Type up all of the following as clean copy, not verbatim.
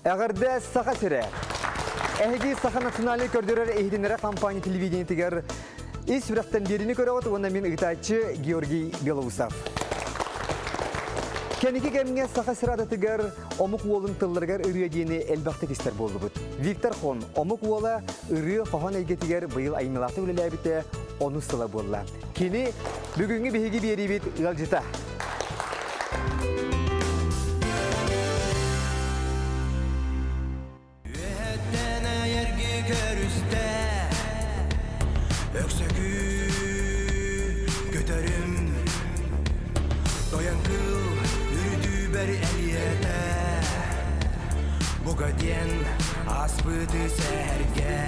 Эҕэрдэ Саха сирэ! Эһиги Саха национальнай көрдөрөр иһитиннэрэр компания телевидениетигэр ис сүрэхтэн биэриини көрөҕүт уонна мин ыытааччы Георгий Белоусов. Кэнники кэмҥэ Саха сирэ адатыгар омук уолун тылларыгар ырыа диэни элбэхтик истэр буоллубут. Виктор Хон омук уола ырыа хоһоон эйгэтигэр быйыл айымньылаахтык үлэлээбитэ онус сыла буолла. Кини бүгүҥҥү биһиги биэриибит ыалдьыта. Үөһэттэн эйэрги көрүстэ Өксөкү көтөрүм Тойон кыыл үрүтүүбэр элиэтэ Бука диэн ааспыты сэһэргэ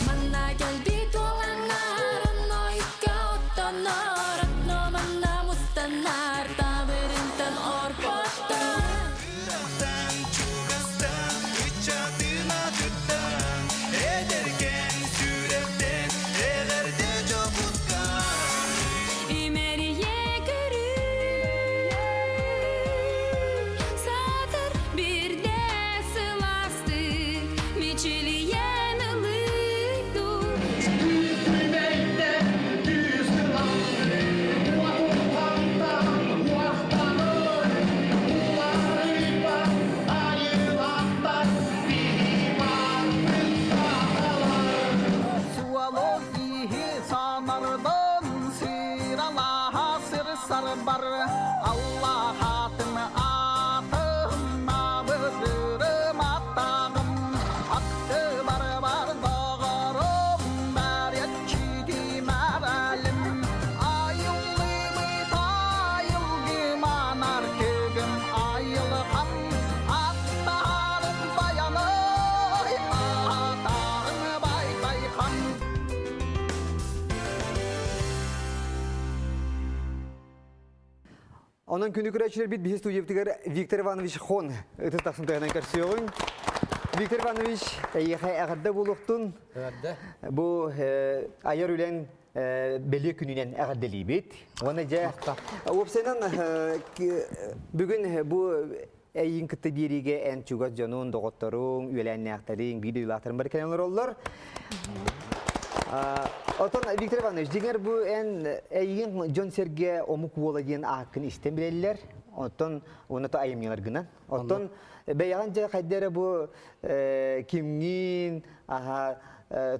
Манна кэлбит уоланнар оннойукка оттонор Онно-манна мустаннар табырынтан орпоттор Ыраахтан, чугастан, ыччатын атыттан, эдэркээн сүрэхтэн, эҕэрдэ дьокутаан. Имэрийэ көрүү Саатар биирдэ сылаастык мичилийэн ылыы дуу Күнэйдэ күүс ылан, уоту уохтаныр, уларыйбат айылаахтар биһи барбыт сахалар. Суолу киһи санардан сыралаһа сыр сарбар Аллаһатын атын абыдырым аттаҕым аттыбар бар доҕорум бәреччити мәрәлім айыллыбыт айылгыманар көгім айылхан аттарым баяной атарым байтайхан. Онон күнү көрөөччүлэрбит биһи студиябытыгар Виктор Иванович Хон ытыс тахсын туһанан көрсүөҕүҥ. Виктор Иванович, эйиэхэ эҕэрдэ буолуохтун. Эҕэрдэ. Бу айар үлэҥ бэлиэ күнүнэн эҕэрдэлиибит. Уонна дьэ, уопсайынан бүгүн бу эйиин кытта биэриигэ эн чугас дьонун, доҕотторуҥ, үөлээннээхтэриҥ, биир дойдулаахтарыҥ бары кэлэн олороллор. Отон Виктор Иванович, дьиҥэр бу эн эйигин дьон-сэргэ омук уола диэн ааккын истэн билэллэр. Оттон уонна то айымньыларгынан. Оттон бэйэҕин дьэ хайда эрэ бу кимҥин, аха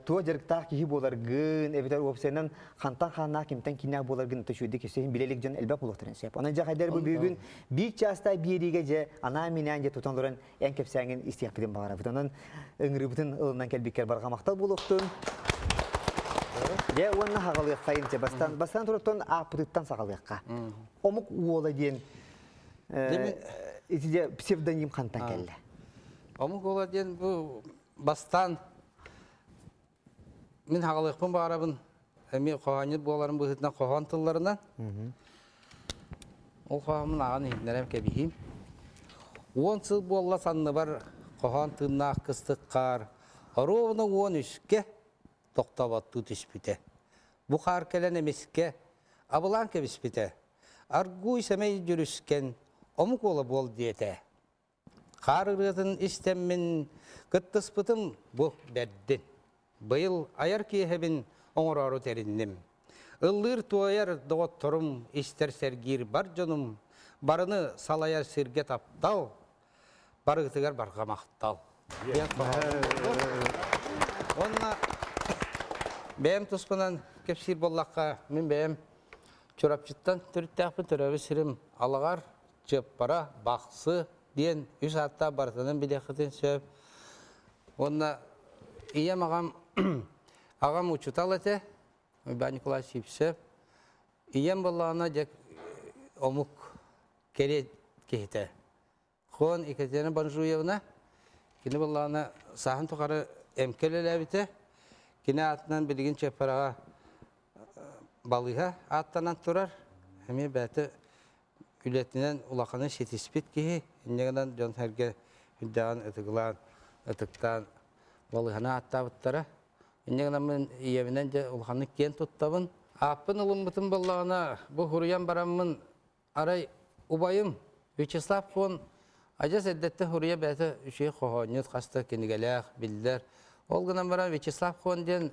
туох дьарыктаах киһи буоларгын, эбэтэр уопсайынан хантан хааннаах, кимтэн кииннээх буоларгын төчүөдүк истэһин билэ илик дьон элбэх буолуохтарын сөп. Онон дьэ хайда эрэ бу бүгүн биир чаастаах биэриигэ дьэ анаан-минээн дьэ тутан олорон эн кэпсээҥҥин истиэхпитин баҕарабыт. Онон ыҥырыыбытын ылынан кэлбиккэр барҕа махтал буолуохтун. Дьэ уонна хаҕалыаххайын дьэ бастаан бастаан тураттан ааппытыттан саҕалыахха. Омук уола диэн ити дьэ псевдоним хантан кэллэ? Омук уола диэн бу бастаан мин хаҕалыахпын баҕарабын эмиэ хоһоонньут буоларым быһыытынан хоһоон тылларынан. Ол хоһооммун ааҕан иһитиннэрэн кэбиһиим. 10 сыл буолла санныбар хоһоон тыыннаах кыстык хаар оруобуна 13-кэ тохтооботтуу түспүтэ. Бу хаар кэлэн эмискэ абылаан кэбиспитэ. Аргуй сэмэй дьүрүскэн омук уола буол диэтэ. Хаар ырыатын истэммин кыттыспытым бу бэрдин. Быйыл айар киэһэбин оҥороору тэринним. Ыллыыр-туойар доҕотторум, истэр сэргиир бар дьонум, барыны салайар сиргэ таптал, барыгытыгар барҕа махтал. Диэн Уонна бэйэм туспунан кэпсиир буоллахха, мин бэйэм Чурапчыттан төрүттээхпин, төрөөбүт сирим Алаҕар, Чыаппара, Бахсы диэн үс ааттаах барытынан билиэххитин сөп. Уонна ийэм аҕам аҕам учуутал этэ, Уйбаан Николаевич Сивцев. Ийэм буоллаҕына дьэ омук кэриэт киһитэ. Хон Екатерина Бонжуевна, кини буоллаҕына сааһын тухары эмкэ үлэлээбитэ. Кини аатынан билигин Чыаппараҕа балыыһа ааттанан турар. Эмиэ бэйэтэ үлэтинэн улаханы ситиспит киһи, инньэ гынан дьон-сэргэ үрдээҕин ытыгылаан, ытыктаан балыыһаны ааттаабыттара. Инньэ гынан мин ийэбинэн дьэ улаханнык киэн туттабын. Ааппын ылыммытым буоллаҕына, бу суруйан бараммын, арай убайым Вячеслав Хон Адьас эрдэттэн суруйа бэйэтэ үчүгэй хоһоонньут, хас да кинигэлээх, биллэр. Ол гынан баран Вячеслав Хон диэн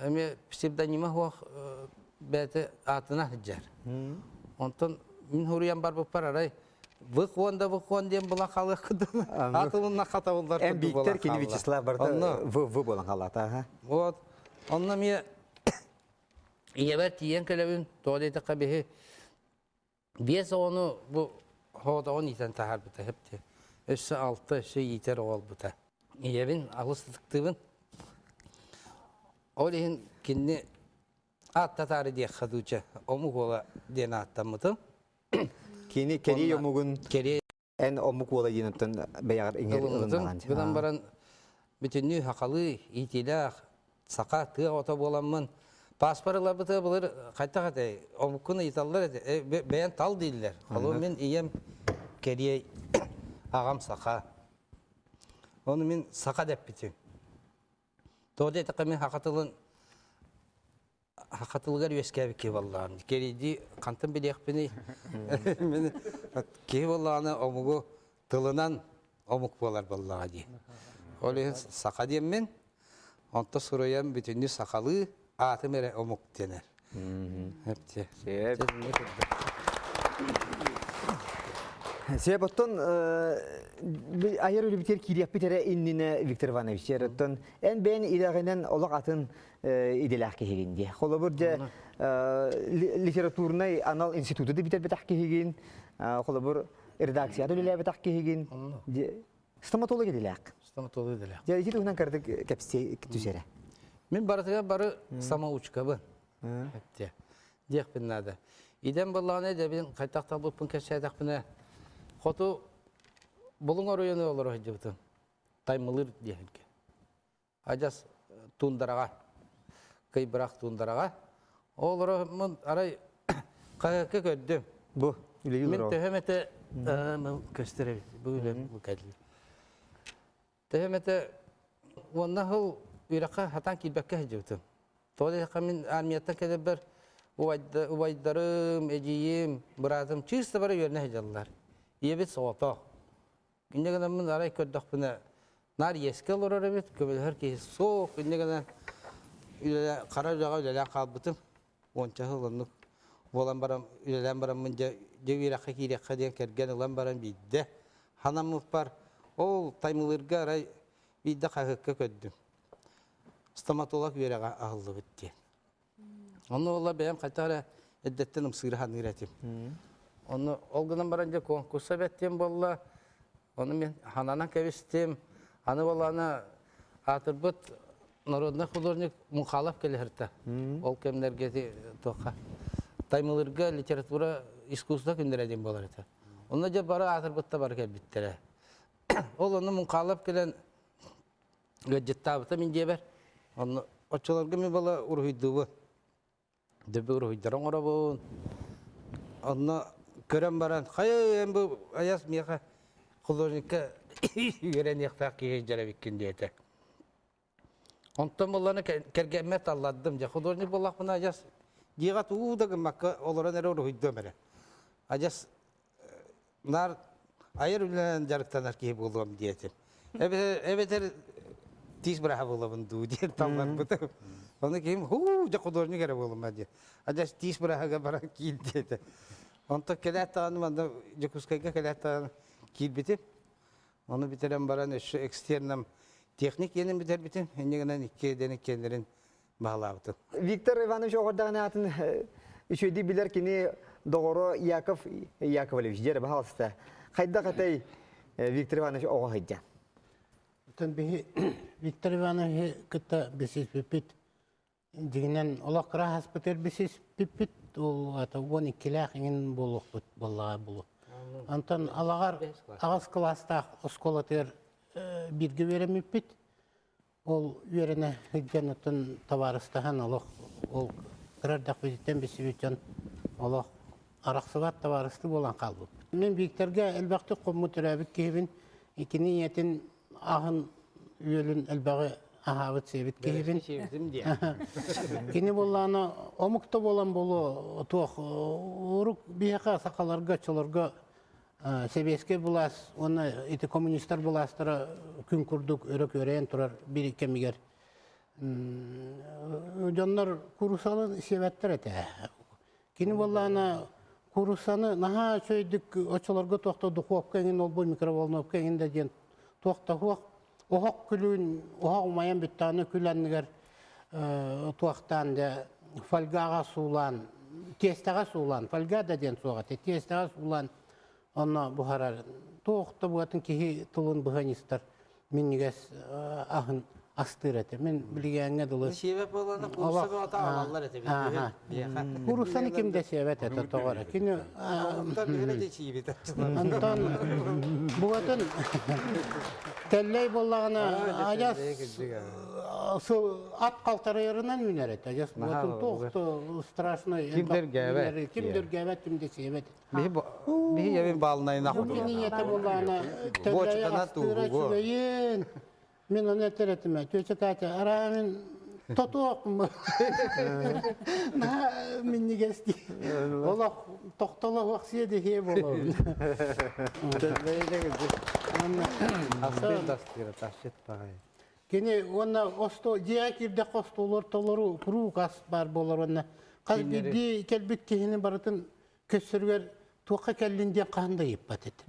эмиэ псевдонима суох бэйэтэ аатына сылдьар. Онтон мин суруйан барбыппар арай Выхон да Выхон диэн була халыах курдук атылынна хатабыллар Эн Бииктэр кини Вячеслав барыта В В буолан халаата. Вот. Онно эмиэ ийэбэр тиийэн кэлэбин, тоҕо диэтэххэ биһи Биэс оҕону бу хоотоҕун иитэн таһаарбыта хэпти. Өссө алта, өссө иитэр оҕо ылбыта. Ийэбин алыс ытыктыыбын. Ол иһин кинини ааттатаары диэххэ дууча омук уола диэн ааттаммытым. Кини кэрий омугун Кэрий эн омук уола диэн оттон бэйэҕэр иҥэр ылынным. Гынан баран бүтүннүү сахалыы иитиилээх саха тыа оҕото буоламмын паспор ыларбытыгар былыр хайдах этэй омуккун ыйыталлар этэ бэйэн тал дииллэр. Холобур мин ийэм кэриэй аҕам саха. Ону мин саха дэппитим. Тоҕо диэтэххэ мин саха тылын Хатылыгар үөскээбит киһи буоллаҕым. Кэрийдии хантан билиэхпиний? Мин киһи буоллаҕына омугу тылынан омук буолар буоллаҕа дии. Ол иһин саха диэммин, онто суруйан бүтүннүү сахалыы аатым эрэ омук дэнэр. Сөп. Сөп, оттон айар үлэбитигэр киириэхпит эрэ иннинэ Виктор Иванович, оттон эн бэйэн идэҕинэн олох атын идэлээх киһигин дии. Холобур, дьэ, литературнай анал институту да бүтэрбэтэх киһигин, холобур, редакцияда үлэлээбэтэх киһигин. Стоматолог идэлээх. Стоматолог идэлээх. Дьэ, ити туһунан кырдык кэпсии түсэрэ. Мин барытыгар бары самоучкабын. Диэхпин наада. Идэм буоллаҕына идэбин хайдах талбыппын кэпсээтэхпинэ, хоту Булуҥ оройуонугар олоро сылдьыбытым. Таймылыыр диэһингэ. Адьас туундараҕа, кый бырах туундараҕа. Олороммун арай хаһыакка көрдүм. Бу үлэлии Мин олорор. төһөм этэ көстөр эбит. Бу үлэм бу кэлли. Төһөм этэ уонна сыл үөрэххэ хатан киирбэккэ сылдьыбытым. Тоҕо диэтэххэ мин армияттан кэлэрбэр убайдарым, эдьиийим, быраатым чыыс да бары үөрэнэ сылдьаллар. Ийэбит соҕотох. Инньэ гынаммын арай көрдөхпүнэ, наар иэскэ олорор эбит, көмөлөһөр киһи суох. Инньэ гынан үлэлэ, хара үлэҕэ үлэлээн хаалбытым. Уонча сыл оннук буолан баран, үлэлээн бараммын дьэ, дьэ үөрэххэ киириэххэ диэн кэргэн ылан баран биирдэ ханаммыппар, ол Таймылыырга арай биирдэ хаһыакка көрдүм. Стоматолог үөрэҕэ аһыллыбыт диэн. Онно буолла бэйэм хайдах эрэ эрдэттэн ымсыыра саныыр этим. Онно ол гынан баран дьэ конкурса бэттиэм буолла. Ону мен хананан кэбистим. Аны буоллаҕына аатырбыт народный художник Мухалов кэлэһэртэ. Ол кэмнэргэ ити туохха Таймылырга литература искусство күннэрэ диэн буолар этэ. Онно дьэ бары аатырбытта бары кэлбиттэрэ. Ол онно Мухалов кэлэн ыалдьыттаабыта мин дьиэбэр. Онно оччолорго мин буола уруһуйдуубун. Дөбө уруһуйдары оҥоробун. Онно көрөн баран, хайа эн бу айас миэхэ художникка үөрэниэхтээх киһи дьэр эбиккин диэтэ. Онтон буоллаҕына кэргэммэр таллардым. Дьэ художник буоллахпына адьас дьиэҕэ тугу да гыммакка олорон эрэ уруһуйдуом эрэ. Адьас наар айар үлэнэн дьарыктанар киһи буолуом диэтим. Эбэтэр тиис быраһа буолабын дуу диэн талларбытым. Ону киһим хуу дьэ художник эрэ буолума диэн. Адьас тиис быраһыга баран киир диэтэ. Онтон кэлээт даҕаны манна Дьокуускайга кэлээт даҕаны киирбитим. Ону бүтэрэн баран өссө экстерном техник диэнин бүтэрбитим. Инньэ гынан икки идэни иккиэннэрин баһылаабытым. Виктор Иванович оҕордаҕын аатын үчүгэйдик билэр кини доҕоро Яков Яковлевич дьэ баһаалыста. Хайдах этэй Виктор Иванович оҕо сылдьан? Оттон биһи Виктор Ивановиһы кытта билсиспиппит дьиҥинэн олох кыра аһаспытыгар билсиспиппит ол ата 12-лээх иҥин буолуохпут буоллаҕа булу. Онтон алаҕар аҕыс кылаастаах оскуолатыгар бииргэ үөрэммиппит. Ол үөрэнэ сылдьан оттон табаарыстаһан олох ол кыра эрдэхпититтэн билсибит дьон олох арахсыбат табаарыстыы буолан хаалбыппыт. Мин Викторга элбэхтик хоммут төрөөбүт киһибин, кини ийэтин аһын үөлүн элбэҕи аһаабыт сиэбит киһибин. Кини буоллаҕына омук да буолан буолуо туох урук биһиэхэ сахаларга оччолорго. Сэбиэскэй былаас уонна ити коммунистар былаастара күн курдук өрө күөрэйэн турар биир кэмигэр дьоннор куурусалын сиэбэттэр этэ. Кини буоллаҕына куурусаны наһаа үчүгэйдик оччолорго туох да духуопка эҥин олбу микроволновка эҥин да диэн туох да суох оһох күлүүн оһох умайан бүттэҕинэ күл анныгар туохтаан дьэ фольгаҕа суулаан тиэстэҕэ суулаан фольга да диэн суох этэ тиэстэҕэ суулаан онно буһарар туох да буотун киһи тылын быһан истэр минньигэс аһын астыыр этэ мин билигиҥҥэ дылы Сиэбэт буоллаҕына куурусса бөҕөтө аҕалаллар этэ биһиэхэ. Куурусаны ким да сиэбэт этэ тоҕо эрэ кини Онтон биһиги да сиибит. Онтон бугатын тэллэй буоллаҕына адьас ат халтарыйарынан үүнэр этэ. Адьас бугатын туох страшный Ким дөргээбэт. Ким дөргээбэт, ким да сиэбэт. Биһи биһи ябин баалынайына Кини ийэтэ буоллаҕына тэллэйи астыыра үчүгэйин. Мин ону этэр этим тетя Катя, араа мин тотуох наһаа минньигэс дии. Олох тохтоло уохсуйа диһиэ буолуо. Астыыр астыыра тасчыт баҕай. Кини уонна осто дьиэҕэ киирдэххэ остуолугар толору куруук ас баар буолар уонна хас биирдии кэлбит киһини барытын көссөрүгэр туохха кэллин диэн хаһан да ыйыппат этэ.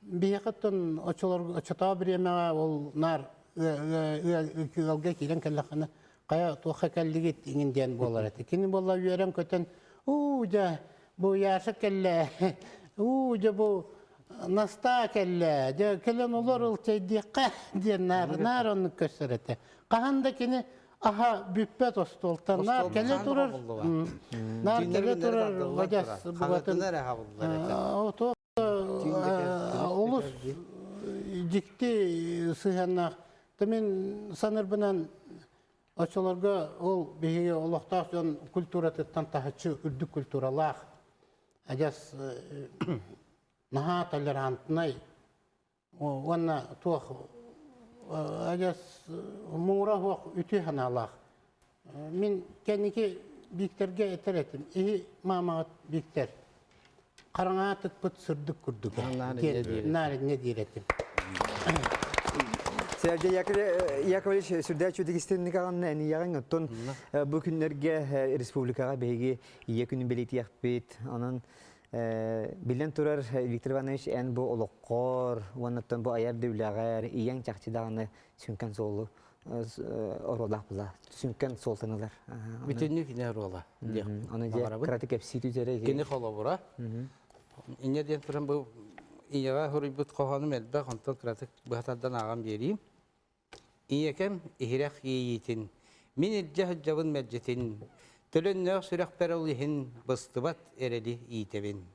Биһиэхэ оттон оччолорго оччотооҕу бириэмэҕэ ол наар ыалга киирэн кэллэххинэ хайа туохха кэллигит иҥин диэн буолар этэ. Кини буолла үөрэн-көтөн уу дьэ бу Яша кэллэ уу дьэ бу Настаа кэллэ дьэ кэлэн олор ыл чэйдиэххэ диэн наар наар оннук көссөр этэ. Хаһан да кини аха бүппэт остуолтан наар кэлэ турар наар кэлэ турар адьас букатын олус дьикти сыһыаннаах мин саныырбынан оччолорго ол биһиги олохтоох дьон культуратыттан таһыччы үрдүк культуралаах адьас наһаа толерантнай уонна туох адьас муҥура суох үтүө санаалаах. Мин кэнники Бииктэргэ этэр этим, иһи маамаҕыт Бииктэр, хараҥаҕа тыкпыт сырдык курдук наар инньэ диир этим. Сергей Яковлевич сүрдээх үчүгэй аҕанна энийэҕиҥ оттон бу күннэргэ республикаҕа биһиги ийэ күнүн бэлиэтиэхпит. Онон Биллэн турар, Виктор Иванович, эн бу олоххор уонна бу айар да үлэҕэр ийэҥ чахчы даҕаны сүҥкэн суолу оруоллаах була. Сүҥкэн суолтан ылар. Бүтүннүү кини оруола. Аны дьэ кыраты кэпсии түзэрэ. Кини холобура. Инньэ диэн туран бу ийэҕэ суруйбут хоһоонум элбэх, онтон кыратык быһатардан ааҕан биэриим. Ийэкэм иһирэх иэйиитин, мин илдьэ сылдьабын мэлдьитин, төлөннөөх сүрэхпэр ол иһин быстыбат эрэли иитэбин.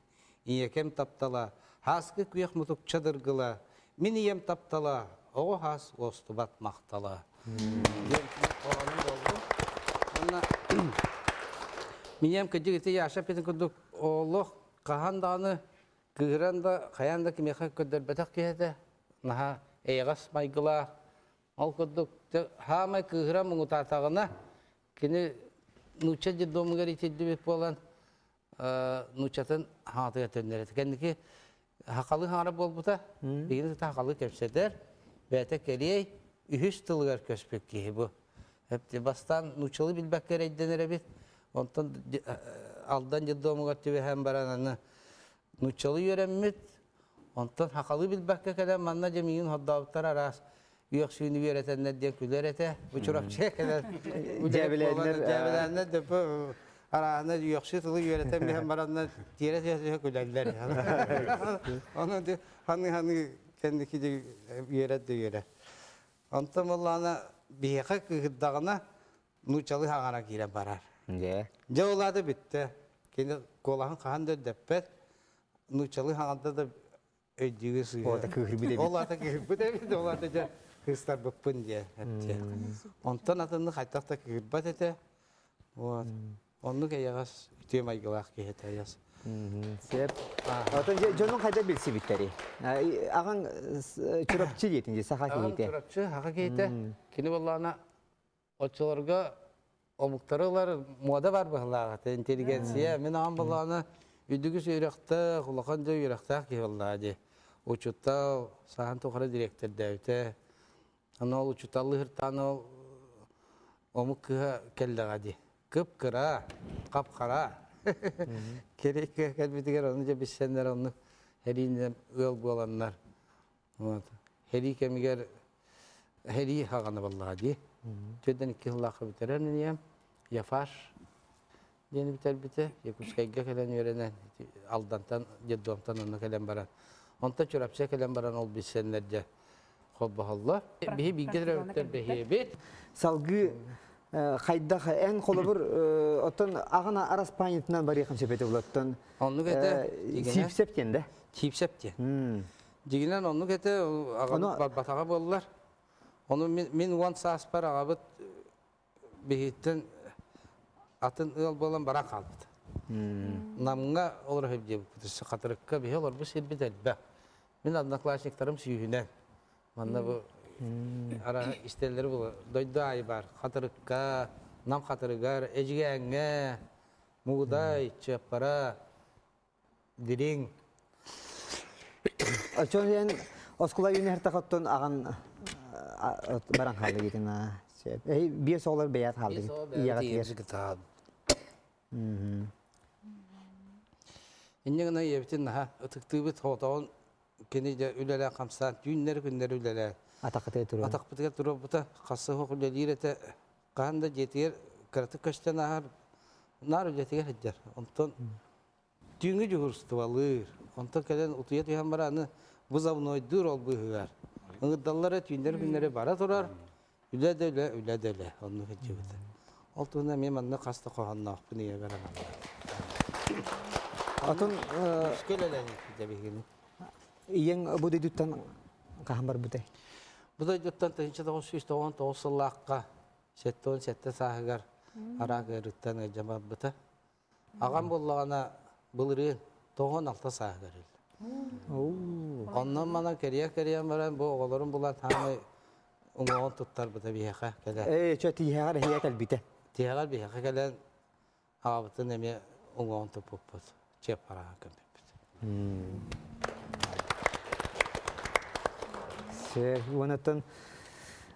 Ийэкэм таптала, һааскы күөх мутукча дыргыла, мин ийэм таптала, оҕо хаас уостубат махтала. Диэн хоһооном буоллум. Уонна миниэм кырдьык ити Яша эппитин курдук олох хаһан даҕаны Кыыһыран да, хайаан да кимиэхэ көрдөрбөтөх киһи этэ. Наһаа эйэҕэс майгылаах. Ол курдук хаамай кыыһыран муҥутаатаҕына, кини нуучча детдомугар итирдибит буолан, нууччатын хаҥатыгар төннөр этэ. Кэнники хахалы хаҥара буолбута. Билигин кытта хахалы кэпсэтэр. Бэйэтэ кэлиэй, үһүс тылыгар көспүт киһи бу. Бастаан нууччалыы билбэккэ эрэйдэнэр эбит. Онтон Алдан детдомугар түбэһэн баран аны нууччалыы үөрэммит, онтон хахалыы билбэккэ кэлэн манна дьэ миигин хордообуттар араас үөхсүүнү үөрэтэннэр диэн күлэр этэ. Бу Чурапчыга кэлэн Дьээбэлээннэр дьээбэлээннэр дөпө арааһына үөхсүү тылы үөрэтэн биһэн бараннар тиэрэ түһэ күлэллэр. Ону ханыы-ханыы кэнники үөрэр да үөрэр. Онтон буоллаҕына биһиэхэ кыыһырдаҕына нууччалыы хаҥара киирэн барар. Дьэ. Дьэ ол аата бүттэ. Кини куолаһын хаһан да үрдэппэт, нууччалыы хаҥарда да өйдүүгү сыыһа. Ол аата кыыһырбыт эбит. Ол аата кыыһырбыт эбит, ол аата дьэ кыыстарбыппын диэ эттэ. Онтон атыннык хайдах да кыыһырбат этэ. Вот. Оннук эйэҕэс үтүө майгылаах киһи этэ эйэс. Сөп. Оттон дьонуҥ хайда билсибиттэрий? Аҕаҥ Чурапчы диэтин дии, саха Аҕам киһитэ. Чурапчы, саха киһитэ. Кини буоллаҕына Оччолорго омуктары ылар муода бар быһылаах этэ, интеллигенция. Мин аҕам буоллаҕына Үрдүгүс үөрэхтээх, улахан дьэ үөрэхтээх киһи буоллаҕа дии. Учуутал, саһан тухары дириэктэрдээбитэ. Аны ол учууталлыыртаан ол омук кыыһа кэллэҕэ дии. Кып-кыра, хап-хара. Кэрэ кыыһа кэлбитигэр ону дьэ билсэннэр оннук эрииннэр ыал буоланнар. Вот. Һэрии кэмигэр һэрии хаҕана буоллаҕа дии. 42 сыллаахха бүтэрэн ийэм Яфаш диэн бүтэрбитэ. Якутскайга кэлэн үөрэнэн Алдантан, детдомтан онно кэлэн баран. Онтон Чурапчы кэлэн баран ол билсэннэр дьэ холбоһоллор. Биһи бииргэ төрөөбүттэр бэһиэбит. Салгыы хайдах эн холобур оттон аҕын араспаанньатынан барыахын сөп этэ булаттан. Оннук этэ. Сиипсэп диэн да? Сиипсэп диэн. Дьигинэн оннук этэ, аҕабыт барбатаҕа буоллар. Ону мин уон сааспар аҕабыт биһиттэн атын ыал буолан баран хаалбыт. Намҥа олорор диэбиппит, Хатырыкка биһи олорбут сирбит элбэх. Мин одноклассниктарым сүүһүнэн. Манна бу ара истэллэри бу дойду аайы баар. Хатырыкка, Нам Хатырыгар, Эдьигээҥҥэ, Мугудай, Чыаппара, Дириҥ. Очон диэн оскуола үүнэр тахаттан аҕан баран хаалла диэтин сөп. Биэс оҕолор бэйэт хаалдыгыт. Ийэҕэ тиийэр. Инньэ гына ийэбитин наһаа ытыктыыбыт, соҕотоҕун кини дьэ үлэлээн хамсаан түүннэри күннэри үлэлээн Атаххытыгар туруор. Атахпытыгар туруорбута, хасса суох үлэлиир этэ. Хаһан да дьиэтигэр кыратык көстөн ааһар, наар үлэтигэр сылдьар. Онтон Түүҥҥү дьуһуурустубалыыр, онтон кэлэн утуйа түһэн баран аны вызовнойдуур ол быыһыгар. Ыҥырдаллара түүннэри-күннэри бара турар, үлэ да үлэ, үлэ да үлэ, оннук сылдьыбыта. Ол туһунан эмиэ манна хас да хоһоонноохпун ийэбэр аналлар. Атын Күүскэ үлэлээбиппит биһигини. Ийэҥ бу дойдуттан хаһан барбытай? Бу дойдуттан 1999 сыллаахха 77 сааһыгар араак ыарыыттан ыалдьан барбыта. Аҕам буоллаҕына былырыын 96 сааһыгар өллө. Онон манан кэрийэн-кэрийэн баран бу оҕолорун булан хаамай уҥуоҕун туттарбыта биһиэхэ кэлэн. Ээ, чө тииһэҕэр эһиэ кэлбитэ. Тиһэҕэр биһиэхэ кэлэн аҕабытын эмиэ уҥуоҕун туппуппут, чыаппараҕа көмпүппүт. Сэр, уонаттан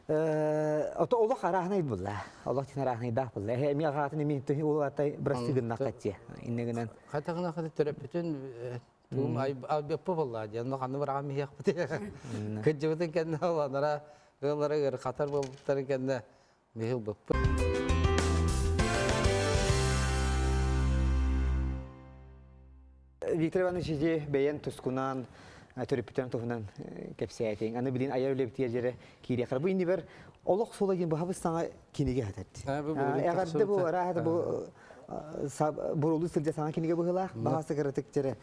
ото олох арааһынай булла. Олох тин арааһынайдаах булла. Эми аҕаатын эми улатай бырастыгынна катия. Инне гынан. Хатагына хаты төрөппүтүн туум албеппа болла диэн ханны бараҕам иһиэхпит. Кыдьыбытын кэннэ оланара ыаллара ыарахатар буолбуттарын кэннэ биһил быппыт. Виктор Иванович ити бэйэн тускунан төрөппүттэрин туһунан кэпсээтиҥ. Аны билин айар үлэбитигэр дьэрэ киириэхэр. Бу иннибэр олох суола диэн быһабыс саҥа кинигэ хатат. Эҕэрдэ бу арааһата бу бурулу сылдьа саҥа кинигэ быһыылаах. Баҕасы кыратык дьэрэ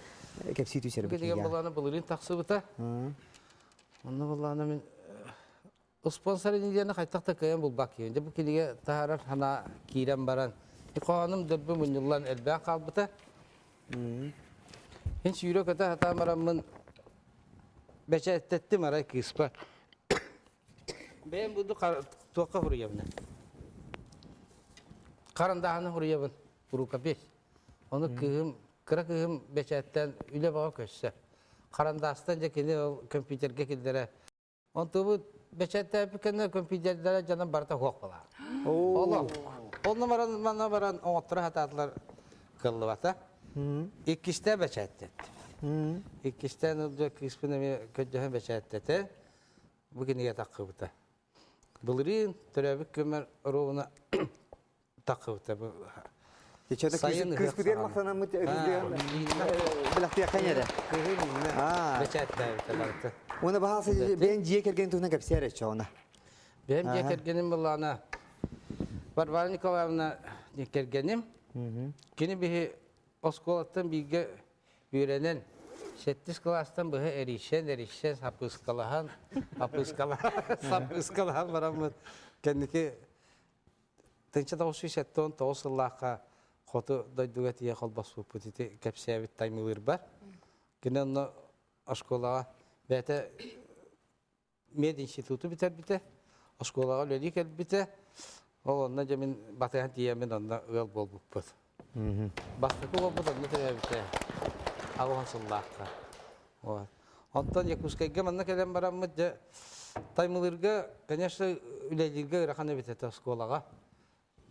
кэпсии түсэр бу кинигэ былаана былырыын тахсыбыта. Онно былаана мин Спонсор диэни хайдах да кыайан булбат киһи. Дьэ бу кинигэ таһаарар санаа киирэн баран, хоһоонум дөлбү мунньуллан элбээн хаалбыта. Мин сүүрэ-көтө сатаан бараммын бэчээттэттим арай кыыспар. Бэйэм буду туохха суруйабын? Харандааһыны суруйабын, рукопись. Ону кыыһым, кыра кыыһым бэчээттээн үлэ бөҕө көссө. Харандаастан дьэ кини ол компьютергэ киллэрэ Онтубут бэчээттээбит кэннэ көмпүүтэрдэрэ дьонум барыта суох буолар. Олох. Онно баран манна баран оҥотторо сатаатылар кыллыбата. Иккистээн бэчээттэтти. Иккистээн ылдьа кыыспын эмиэ көрдөһөн бэчээттэтэ. Бу кинигэ таххыбыта. Былырыын төрөөбүт күммэр оруобуна таххыбыта. Сайын кыыспытыгар махтанаммыт бэлэхтиэххэ эрэ. Бэчээттээбитэ барыта. Уона баһаалса бэйэн дьиэ кэргэн туһунан кэпсээр эччэ Бэйэм дьиэ кэргэним былаана Варвара Николаевна кэргэним. Кини биһи оскуолаттан бииргэ үөрэнэн сэттис кылаастан быһа эрийсэн, эрийсэн, сапыыскалаһан, сапыыскалаһан, сапыыскалаһан бараммыт кэнники 1979 сыллаахха хоту дойдуга тиийэ холбоспуппут ити кэпсээбит таймылыырбар. Кини онно оскуолаҕа бэйэтэ мединституту бүтэрбитэ, оскуолаҕа үлэлии кэлбитэ. Ол онно дьэ мин батыһан тиийэммин онно ыал буолбуппут. Бастакы уолбут онно төрөөбүтэ. Аҕыс сыллаахха. Вот. Онтон Якутскайга манна кэлэн бараммыт дьэ Таймылыырга, конечно, үлэлииргэ ыарахан эбит этэ оскуолаҕа.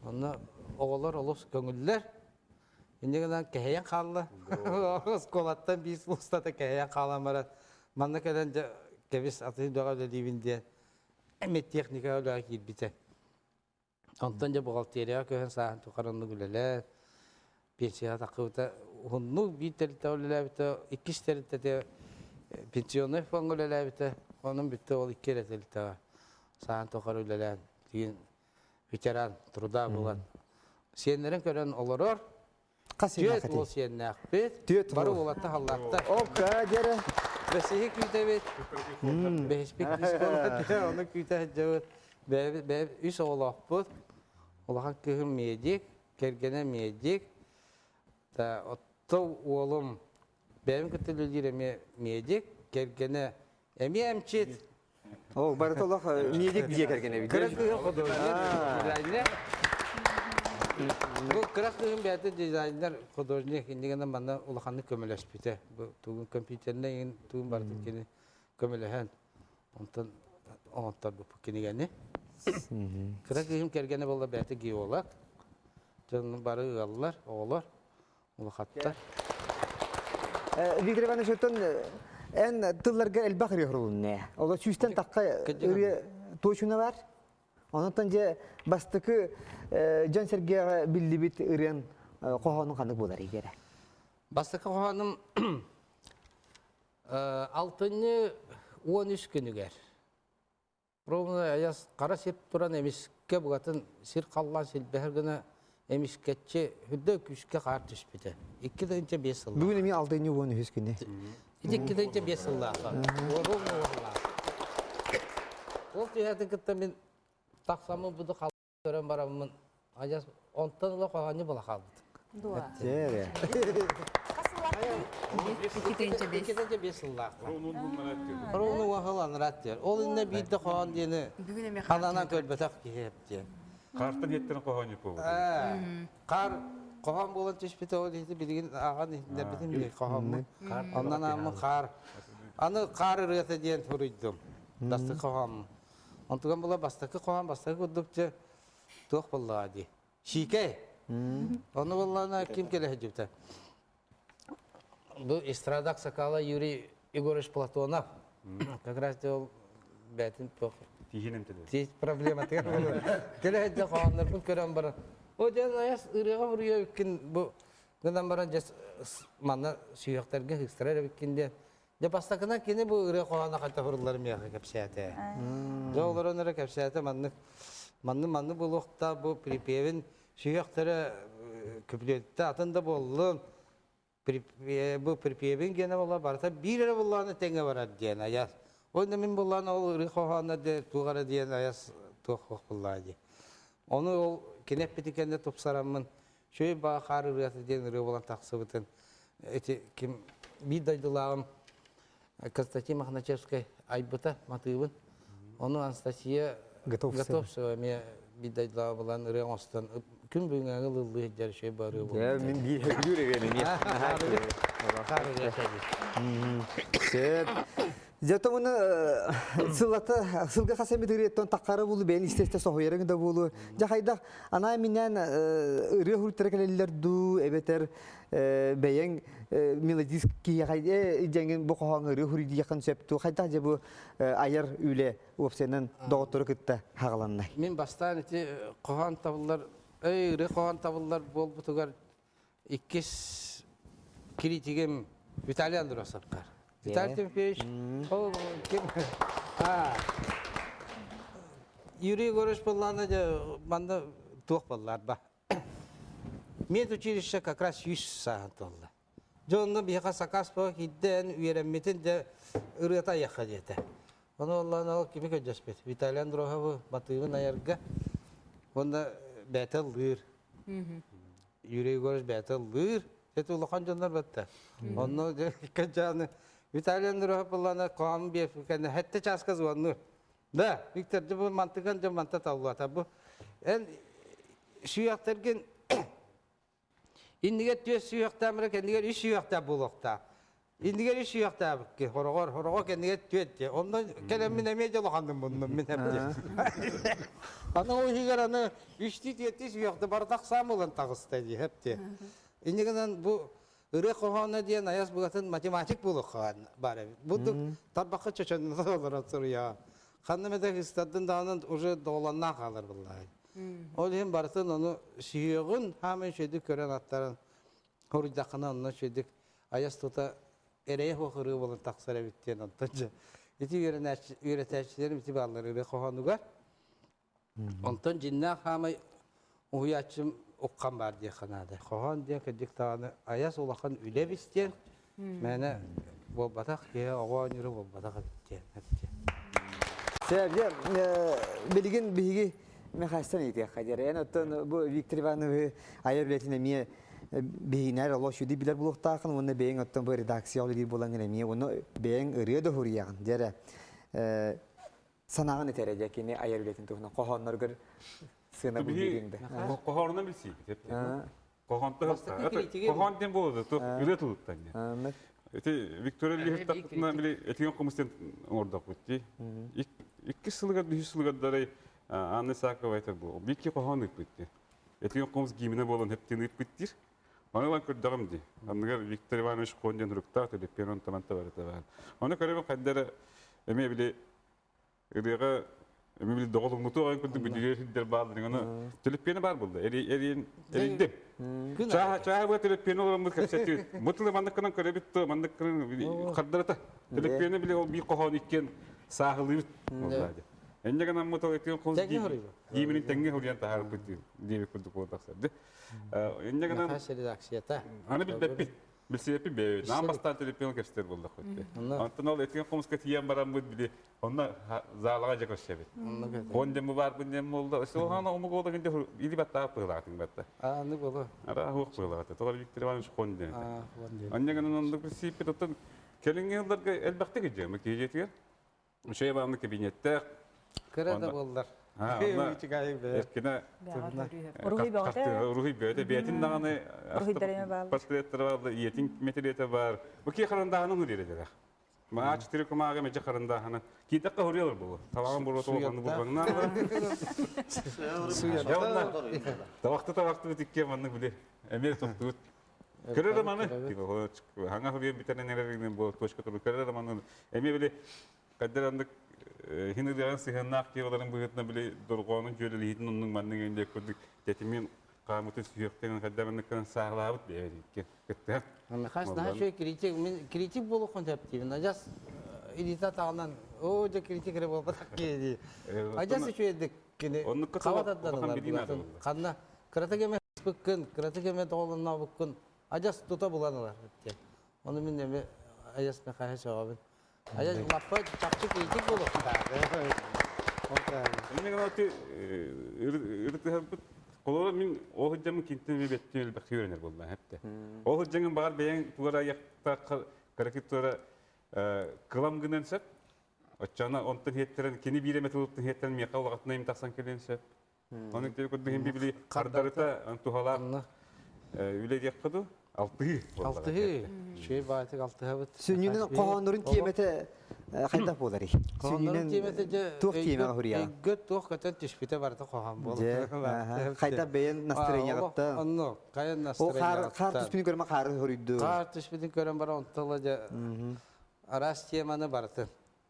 Онно оҕолор олус көҥүллэр. Инньэ гынан кэһэйэн хаалла. Оскуолаттан биир сыл устата кэһэйэн хаалан баран, манна кэлэн дьэ кэбис атын үлэҕэ үлэлиибин диэн медтехника үлэҕэ киирбитэ. Онтон дьэ бухгалтерияҕа көһөн сааһын тухары оннук үлэлээн, пенсияҕа таххыбыта уһуннук биир тэрилтэҕэ үлэлээбитэ, иккис тэрилтэтэ пенсионнай фоҥҥа үлэлээбитэ. Онон бүттэ ол икки эрэ тэрилтэҕэ сааһын тухары үлэлээн, тиийэн ветеран труда буолан сиэннэрин көрөн олорор. Хас Түөрт уол сиэннээхпит. Түөрт Бары уолатта халлаатта. Окка дьэрэ. Бэсиһи күүтэбит. Бэһиспит кыыс буолла. Ону күүтэ сылдьабыт. Бэйэбит бэйэбит үс оҕолоохпут. Улахан кыыһым медик, кэргэнэ медик. Та отто уолум бэйэм кытта үлэлиир эмиэ медик, кэргэнэ эмиэ эмчит. Ол барыта олох медик дьиэ кэргэн эбит. Кыра кыыһым художник, дизайнер. Бу кыра кыыһым бэйэтэ дизайнер, художник иннигэнэ манна улаханнык көмөлөспүтэ. Бу тугун компьютернай иҥин тугун барытын кини көмөлөһөн онтон оҥотторбуппут кинигэни. Кыра кыыһым кэргэнэ буолла бэйэтэ геолог. Дьон бары ыаллар, оҕолор. Улахаттар. Виктор Иванович, оттон эн тылларга элбэх ырыа хурулунна. Оло сүүстэн тахха ырыа туочуна бар. Онтон же бастакы дьон-сэргэҕэ биллибит ырыан хоһоонун ханнык буолар игэрэ? Бастакы хоһоонум алтынньы 13 күнүгэр Ровно айас хара сир туран эмискэ букатын сир халлаан силбэһэр гына эмискэччи үрдэ күүскэ хаар түспүтэ. 2 5 сыллаах. Бүгүн эмиэ алтынньы 13 күнэ. Ити 2 5 сыллаах. Ровно уоллаах. Ол түһээтин кытта мин тахсаммын буду көрөн бараммын адьас онтон ыла хоһоонньу була хаалбыт. Дуо. Дьэ. Иккитинчэ биэс сыллаах. Роуну уахыл анраат диэр. Ол иннэ биирдэ хоһоон диэни хананан көрбөтөх киһи диэн. Хаартан иэттэн хоһоонньу буолбут. Хаар хоһоон буолан түспүтэ ол иһити билигин ааҕан иһиннэрбитим били хоһооммун. Оннан ааммын хаар. Аны хаар ырыата диэн суруйдум. Бастакы хоһооммун. Онтуган була бастакы хоһоон бастакы курдук дьэ туох буоллаҕа дии. Сиикэй. Ону буоллаҕына ким кэлэ сылдьыбыта? Бу эстрада аксакала Юрий Егорович Платонов. Как раз ол бэйтин туох Тииһин эмтэнэр. тиис проблематыгар кэлэ сылдьан хоһооннорбун көрөн баран о дьэ айас ырыаҕа буруйа эбиккин бу гынан баран дьэ манна сүһүөхтэргэ ыыстарар эбиккин диэн Дьэ бастакынан кини бу ырыа хоһооно хайдах урулларын миэхэ кэпсээтэ. Дьэ олорон эрэ кэпсээтэ маннык манны манны буолуохтаах бу припевин сүһүөхтэрэ күплүөттэ атын да буоллун бу припевин гиэнэ буолла барыта биир эрэ буоллаҕына тэҥҥэ барар диэн айас. Ол мин буоллаҕына ол ырыа хоһооно туох эрэ диэн айас туох туох буоллаҕа дии. Ону ол кини эппитин кэннэ тупсараммын Үчүгэй баҕа хаар ырыата диэн ырыа буолан тахсыбытын ити ким биир дойдулааҕым Константин Мохначевскай айбыта матыыбын. Ону Анастасия Готовцева эмиэ биир дойдулааҕа буолан ырыа оҥостон күн бүгүҥҥэ ыллыы сылдьар үчүгэй баҕа ырыа буолбута. Мин биир сөбүлүүр ырыам эмиэ. Хаар ырыата Сөп. Зато муну сыллата сылга хас эмит ырыаттан таххара булу бэйэн истэ-истэ соһуйарыҥ да буолу. Дьэ хайдах анаа минээн ырыа хуруттара кэлэллэр дуу эбэтэр бэйэҥ мелодист киһиэхэ дьэҥин бу хоһооҥ ырыа хуруйдуйаххын сөп дуу хайдах дьэ бу айар үлэ уопсайынан доҕоттору кытта хаҕаланнай. Мин бастаан ити хоһоон табыллар ый ырыа хоһоон табыллар буолбутугар иккис критигим Виталий Андросовкар. Виталий Тимофеевич, ол ким? А, Юрий Егорович буоллаҕына дьэ манна туох буоллар ба. Медучилище как раз үс сааһын туолла. Дьэ онно биһиэхэ сакаас буола киирдэн үөрэммитин дьэ ырыата айахха диэтэ. Ону оллаан ол кими көрдөспүт? Виталий Андросовы матыыбын айарга уонна бэйэтэ ыллыыр. Юрий Егорович бэйэтэ ыллыыр. Это улахан дьоннор батта. Онно кэнчааны Виталий Андреев буллана коам биэфиканы хэтте чааска звоннур. Да, Виктор, бу мантыган дьон манта таллата бу. Эн сүйэхтэргин иннигэр түөс сүйэхтээмрэ кэннигэр үс сүйэхтээх буолуохтаах. Иннигэр үс сүһүөхтээбикки, хороҕор, хороҕо кэннигэр түөрт диэ. Онно кэлэммин эмиэ дьолоханным муннум мин эбдиэ. Аны ол иһигэр аны үстүү түөртүү сүһүөхтэ барыта ахсаан буолан таҕыста дии эптиэ. Инньэ гынан бу ырыа хоһооно диэн айас быгатын математик буолуохха баар эбит. Бурдук тарбахха чочонно олорон суруйаҕын. Ханна эмэтэ ыстардын даҕаны уже доҕолонноох хаалар буоллаҕай. Ол иһин барытын ону сүһүөҕүн хаамай үчүгэйдик көрөн аттаран Хоруйдаххына онно үчүгэйдик айас тута эрэйэ суох ырыа буолан тахсар эбит диэн онтон дьэ ити үөрэнээччи үөрэтээччилэрим ити бааллар ырыа хоһоонугар. Онтон дьиннээх хаамай уһуйааччым Уххан баар диэххэ наада. Хоһоон диэн кырдьык даҕаны айас улахан үлэ эбис диэн мээнэ буолбатах киһи оҕо оонньуура буолбатах эбит диэн Сэргэ билигин биһиги Михайстан ыйытыахха диэри. Эн оттон бу Виктор Ивановы айар үлэтин эмиэ биһигинээр олох үчүгэй билэр буолуохтааххын уонна бэйэҥ оттон бу редакция үлэлиир буолаҥҥын эмиэ уонна бэйэҥ ырыа да суруйаҕын дьэрэ санааҕын этэрэ дьэ кини айар үлэтин туһунан хоһоонноругар сыана бириэҥ да. Хоһоонунан билсиибит. Хоһоонтон хоһоон диэн буолуо туох ырыа тылыттан диэн. Ити Виктория Лихтаппытына били этигэн хомус диэн оҥордохпут дии. Иккис сылыгар, үһүс сылыгар дарай Анна Исакова этэр бу. Бикки хоһоон ыыппыт дии. Этигэн хомус гимнэ буолан хэптин ыыппыт диир. Ону ылан көрдөҕүм дии. Анныгар Виктор Иванович Хон диэн руктаах төлөппүөн онтон барыта баар. Ону көрөбүн хайда эрэ эмиэ били ырыаҕа эми били доҕолуҥнутуу аҕай курдук бүдүрүөр сирдэр бааллар ону төлөппүөнэ баар буолла эрийдим чааһа чааһа быа төлөппүөнэ олороммут кэпсэтии бу тылы маннык гынан көрөбүт то маннык гынан хардарата төлөппүөнэ били ол биир хоһоон иккиэн сааһылыыбыт энньэ гынан бу тыл этиэн хос дииминин тэҥҥэ хуруйан таһаарбыт диэбит курдук буолан тахсар энньэ гынан редакцията аны билбэппит Билсиэппит бэйэбит. Аан бастаан телефон кэпсэтэр буоллахпыт. Онтон ол этигэн хомуска тиийэн бараммыт били онно заалаҕа дьэ көрсөбүт. Он дем баарбын дем буолла. Солхана омук ола гинде или баттаап быылаатыҥ батта. Аны болу. Ара хуох быылаата. Тоҕо Виктор Иванович хон диэн. Анньа гынан оннук билсииппит оттон кэлиҥҥи сылларга элбэхтик илдьиэмэ киһи Үчүгэй баҕаны кабинеттээх. Кыра да буоллар. Эркинэ Уруһуй бөҕөтө. Уруһуй бөҕөтө. Бэйэтин даҕаны портреттара баалла, ийэтин мэтириэтэ баар. Бу кии харандааһынан хуриэрэлэрэх. Маа четыре кумааҕы мече харандааһынан. Киитэххэ хуриэлэр буолу. Табаҕын буруота улаханны булбаҥнаан Табахты табахтыбыт иккиэ маннык били. Эмиэ тохтубут. Көрөр романы, типа, хаҥа хуриэн бүтэрэн эрэр бу точка туру көрөр романы эмиэ били Каддар аннык хин ырыаҕын сыһыаннаах киһи быһыытынан били дорҕоонун дьүөрэлиһиитин оннук маннык диэн курдук тэтимин хаамытын сүһүөхтэн хайдах маннык гынан сааһылаабыт бэйэбит кыттыһан. Михась наһаа үчүгэй критик. Мин критик буолуоххун сөп диибин. Адьас илиитэ атаҕынан оо дьэ критик эрэ буолбатах киһи дии. Адьас үчүгэйдик кини хаба тардан ылар булатын. Ханна кыратык эмэ быккын, кыратык эмэ доҕолоннообуккун адьас тута булан ылар диэн. Ону мин эмэ адьас Михаһы сөҕөбүн. Айа лаппа чахчы критик буолуохтаах. Инньэ гынан ырытыһарбыт холобура мин ол сылдьаммын кинтэн эмиэ бэттин элбэххэ үөрэнэр буолла эптэ. Ол сылдьаҥын баҕар бэйэҥ туора айахтаах кыракый туора кылам гынан сөп. Оччоҕуна онтон иһиэттэрэн кини биир эмэ тылыттан иһиэттэрэн миэхэ улаҕатына им тахсан кэлиэн сөп. Ону курдук иһин били хардарыта туһалаах үлэ диэххэ дуу алтыһыы Алтыһыы. Үчүгэй баайтык алтыһабыт. Сүнньүнэн хоһооннорун тиэмэтэ хайдах буоларый? Хоһооннорун тиэмэтэ дьэ туох тиэмэҕэ суруйаҕын? Өйгө туох көтөн түспүтэ барыта хоһоон буолар. Хайдах бэйэн настроениеҕыттан? Онно хайан настроениеҕыттан. Хаар түспүтүн көрөн хаары суруйду. Хаар түспүтүн көрөн баран онтон дьэ араас теманы барытын.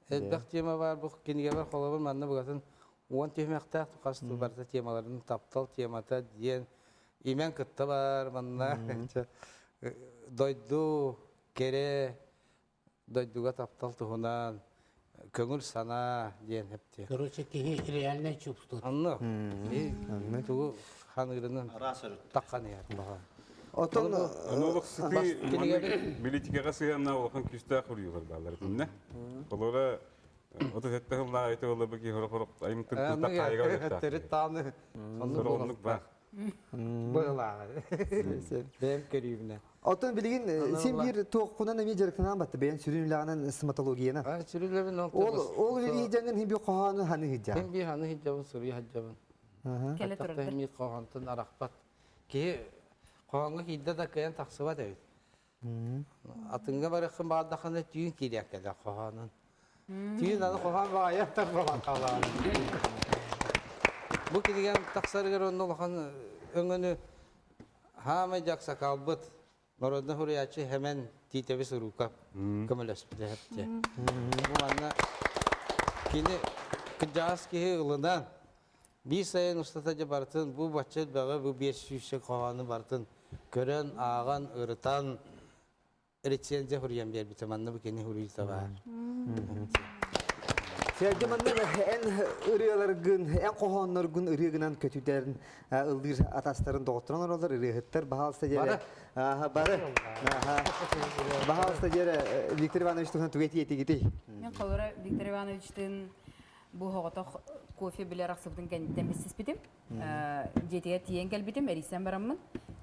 Элбэх тема бар бу кинигэбэр холобур манна букатын уон түһүмэхтээх хас барыта темаларын таптал темата диэн имэн кытта бар манна дойду кэрэ дойдуга таптал туһунан көҥүл санаа диэн эптиэ. Короче, киһи реально чувствует. Онно тугу ханыырынан таххан иһэр. Отон Онолук сытыы билитикэҕэ сыһыаннаах улахан күүстээх уруйулар бааллар итиннэ. Олора 37 сыллаах айты буолла бу киһи хорох айымтын тутта хаайыга Төрүт тааны оннук баар. Быһылааҕы. Бэйэм көрүүбүнэ. Оттон билигин син биир туоххунан эмиэ дьарыктанан батта бэйэн сүрүн үлэҕинэн стоматологиянан. Сүрүн Ол ол үлэлии дьаҥын хин бир хоһоону ханы хиджа. Хин бир ханы хиджабын суруй хаджабын. Кэлэ турар. Мир хоһоонтон арахпат. Киһи хоһооҥҥо киирдэ да кыайан тахсыбат эбит. Атыҥҥа барыаххын баҕардаххына түүн киириэх кэлэр хоһоонун. Түүн аны хоһоон баҕайыахтар буолан хаалаҕын. Бу кинигэм тахсарыгар онно улахан өҥөнү хаамай дьаксакалбыт народный суруйааччы Хэмэн Тиитэбис Уруукап көмөлөспүтэ эптэ. Бу манна кини кырдьаҕас киһи ылынан биир сайын устата дьэ барытын бу бачча элбэҕи бу 500 хоһоону барытын көрөн, ааҕан, ырытан рецензия суруйан биэрбитэ манна бу кини суруйуута баар. Сэргэ манна эн ырыаларгын, эн хоһоонноргун ырыа гынан көтүтэрин ыллыыр атастарын доҕотторон олороллор ырыаһыттар баһаалыста диэри бары баһаалыста диэри Виктор Иванович туһунан тугу этиэтигитий? Мен холора Виктор Ивановичтын бу оҕотох кофе билэр ахсыбытын кэнниттэн билсиспитим. Дьиэтигэр тиийэн кэлбитим, эрийсэн бараммын.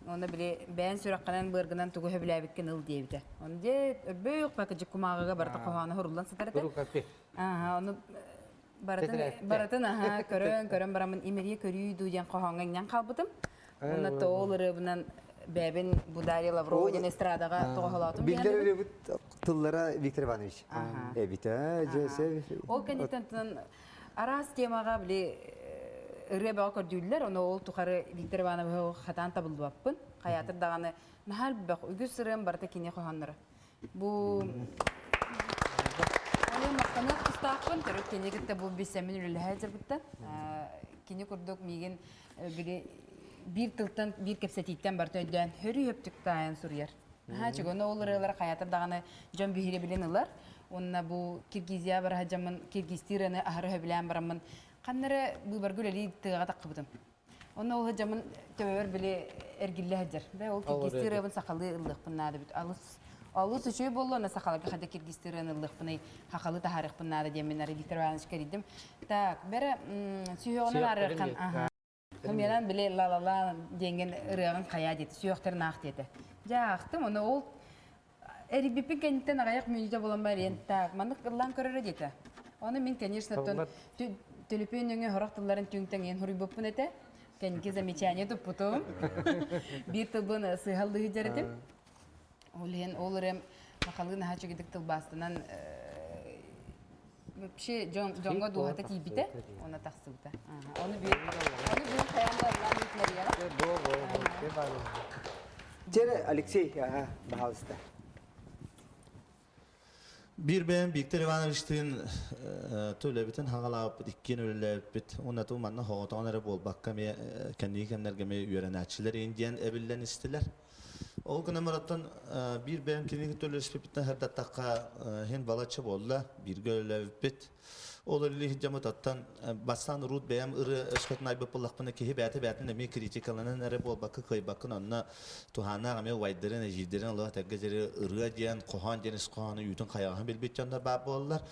Онно били бэйэн сүрэххинэн быаргынан тугу сөбүлээбиккин ыл диэбитэ. Ону дьэ өрбөөх бакыдьык кумааҕыга барыта хоһооно хуруллан сытар этэ. Ааха, ону барытын барытын аха көрөн көрөн бараммын имэрийэ көрүү дуу диэн хоһооҥҥо иҥнэн хаалбытым. Уонна тоол ырыабынан бэйэбин бу Дарья Лаврова диэн эстрадаҕа тоҕоһолоотум. Биллэр ырыабыт тыллара Виктор Иванович. Эбитэ, дьэ, Ол кэнниттэн араас темаҕа били ырыа бөҕө көрдүүллэр, ону ол тухары Виктор Ивановиһы хатаан табыллыбаппын. Хайаатыр даҕаны наһаа элбэх үгүс ырыам барыта кини хоһоонноро. Бу Оны махтаныах тустаахпын, төрүт кини кытта бу билсэммин үлэлэһэ сылдьыбыттан. Кини курдук миигин били биир тылтан, биир кэпсэтииттэн барыта өйдөөн хөрүү хөптүк таайан суруйар. Наһаа үчүгэй. Онно ол ырыалара хайаатар даҕаны дьон биһирэбилин ылар. Уонна бу Киргизия бараһа дьоммун киргизтии ырыаны аһары сөбүлээн бараммын ханна эрэ быыбарга үлэлии тыаҕа таххыбытым. Онно ол дьоммун төбөбөр били эргиллэ сылдьар. Бэ ол киргизтии ырыабын сахалыы ыллыахпын наада эбит. Алыс алыс үчүгэй буолла, онно сахаларга хайда киргизтии ырыаны ыллыахпыный, хахалы таһаарыахпын наада диэммин ары Виктор Иванович кэрийдим. Так, бэрэ сүһүөҕүнэн арыаххан. Аха. Хымыйанан били ла-ла-ла диэҥҥин ырыаҕын хайаа диэтэ, сүһүөхтэрин аах диэтэ. Дьэ аахтым, ону ол эрийбиппин кэнниттэн аҕыйах мүнүүтэ буолан баран так, маннык ыллаан көрөрө диэтэ. Ону мин, конечно, оттон төлөпүөн нөҥүө сорох тылларын түҥ-таҥ иһэн суруйбуппун этэ. Кэнники замечание туппутум. Биир тылбын сыыһаллыы сылдьар этим. Ол иһин ол ырыам махалыы наһаа үчүгэйдик тылбаастанан вообще дьон дьоҥҥо дууһата тиийбитэ уонна тахсыбыта. Ону биир ону биир хайаан да ыллаан иһитинэриэҕэ. Дьэ, Алексей, ага, баһаалыста. Биир бэйэм Виктор Ивановичтыын төлөбүтүн хаҕалаабыппыт, иккиэн үлэлээбиппит. Уонна ту манна хоҕотоҕун эрэ буолбакка эмиэ кэнники кэмнэргэ эмиэ үөрэнээччилэр иин диэн эбиллэн истилэр. Ол гынан баран биир бэйэм кинигэ төлөспүппүттэн сырдаттахха иһин балачча буолла, бииргэ үлэлээбиппит. Ол үлэлии сылдьаммыт оттон бастаан урут бэйэм ырыа өскөтүн айбыт буоллахпына киһи бэйэтэ бэйэтин эмиэ критикаланан эрэ буолбакка кыайбаккын онно туһааннаах эмиэ убайдарын, эдьиийдэрин олох этэргэ диэри ырыа диэн, хоһоон диэн ис хоһоону үүтүн хайаҕаһын билбит дьоннор баар буолаллар.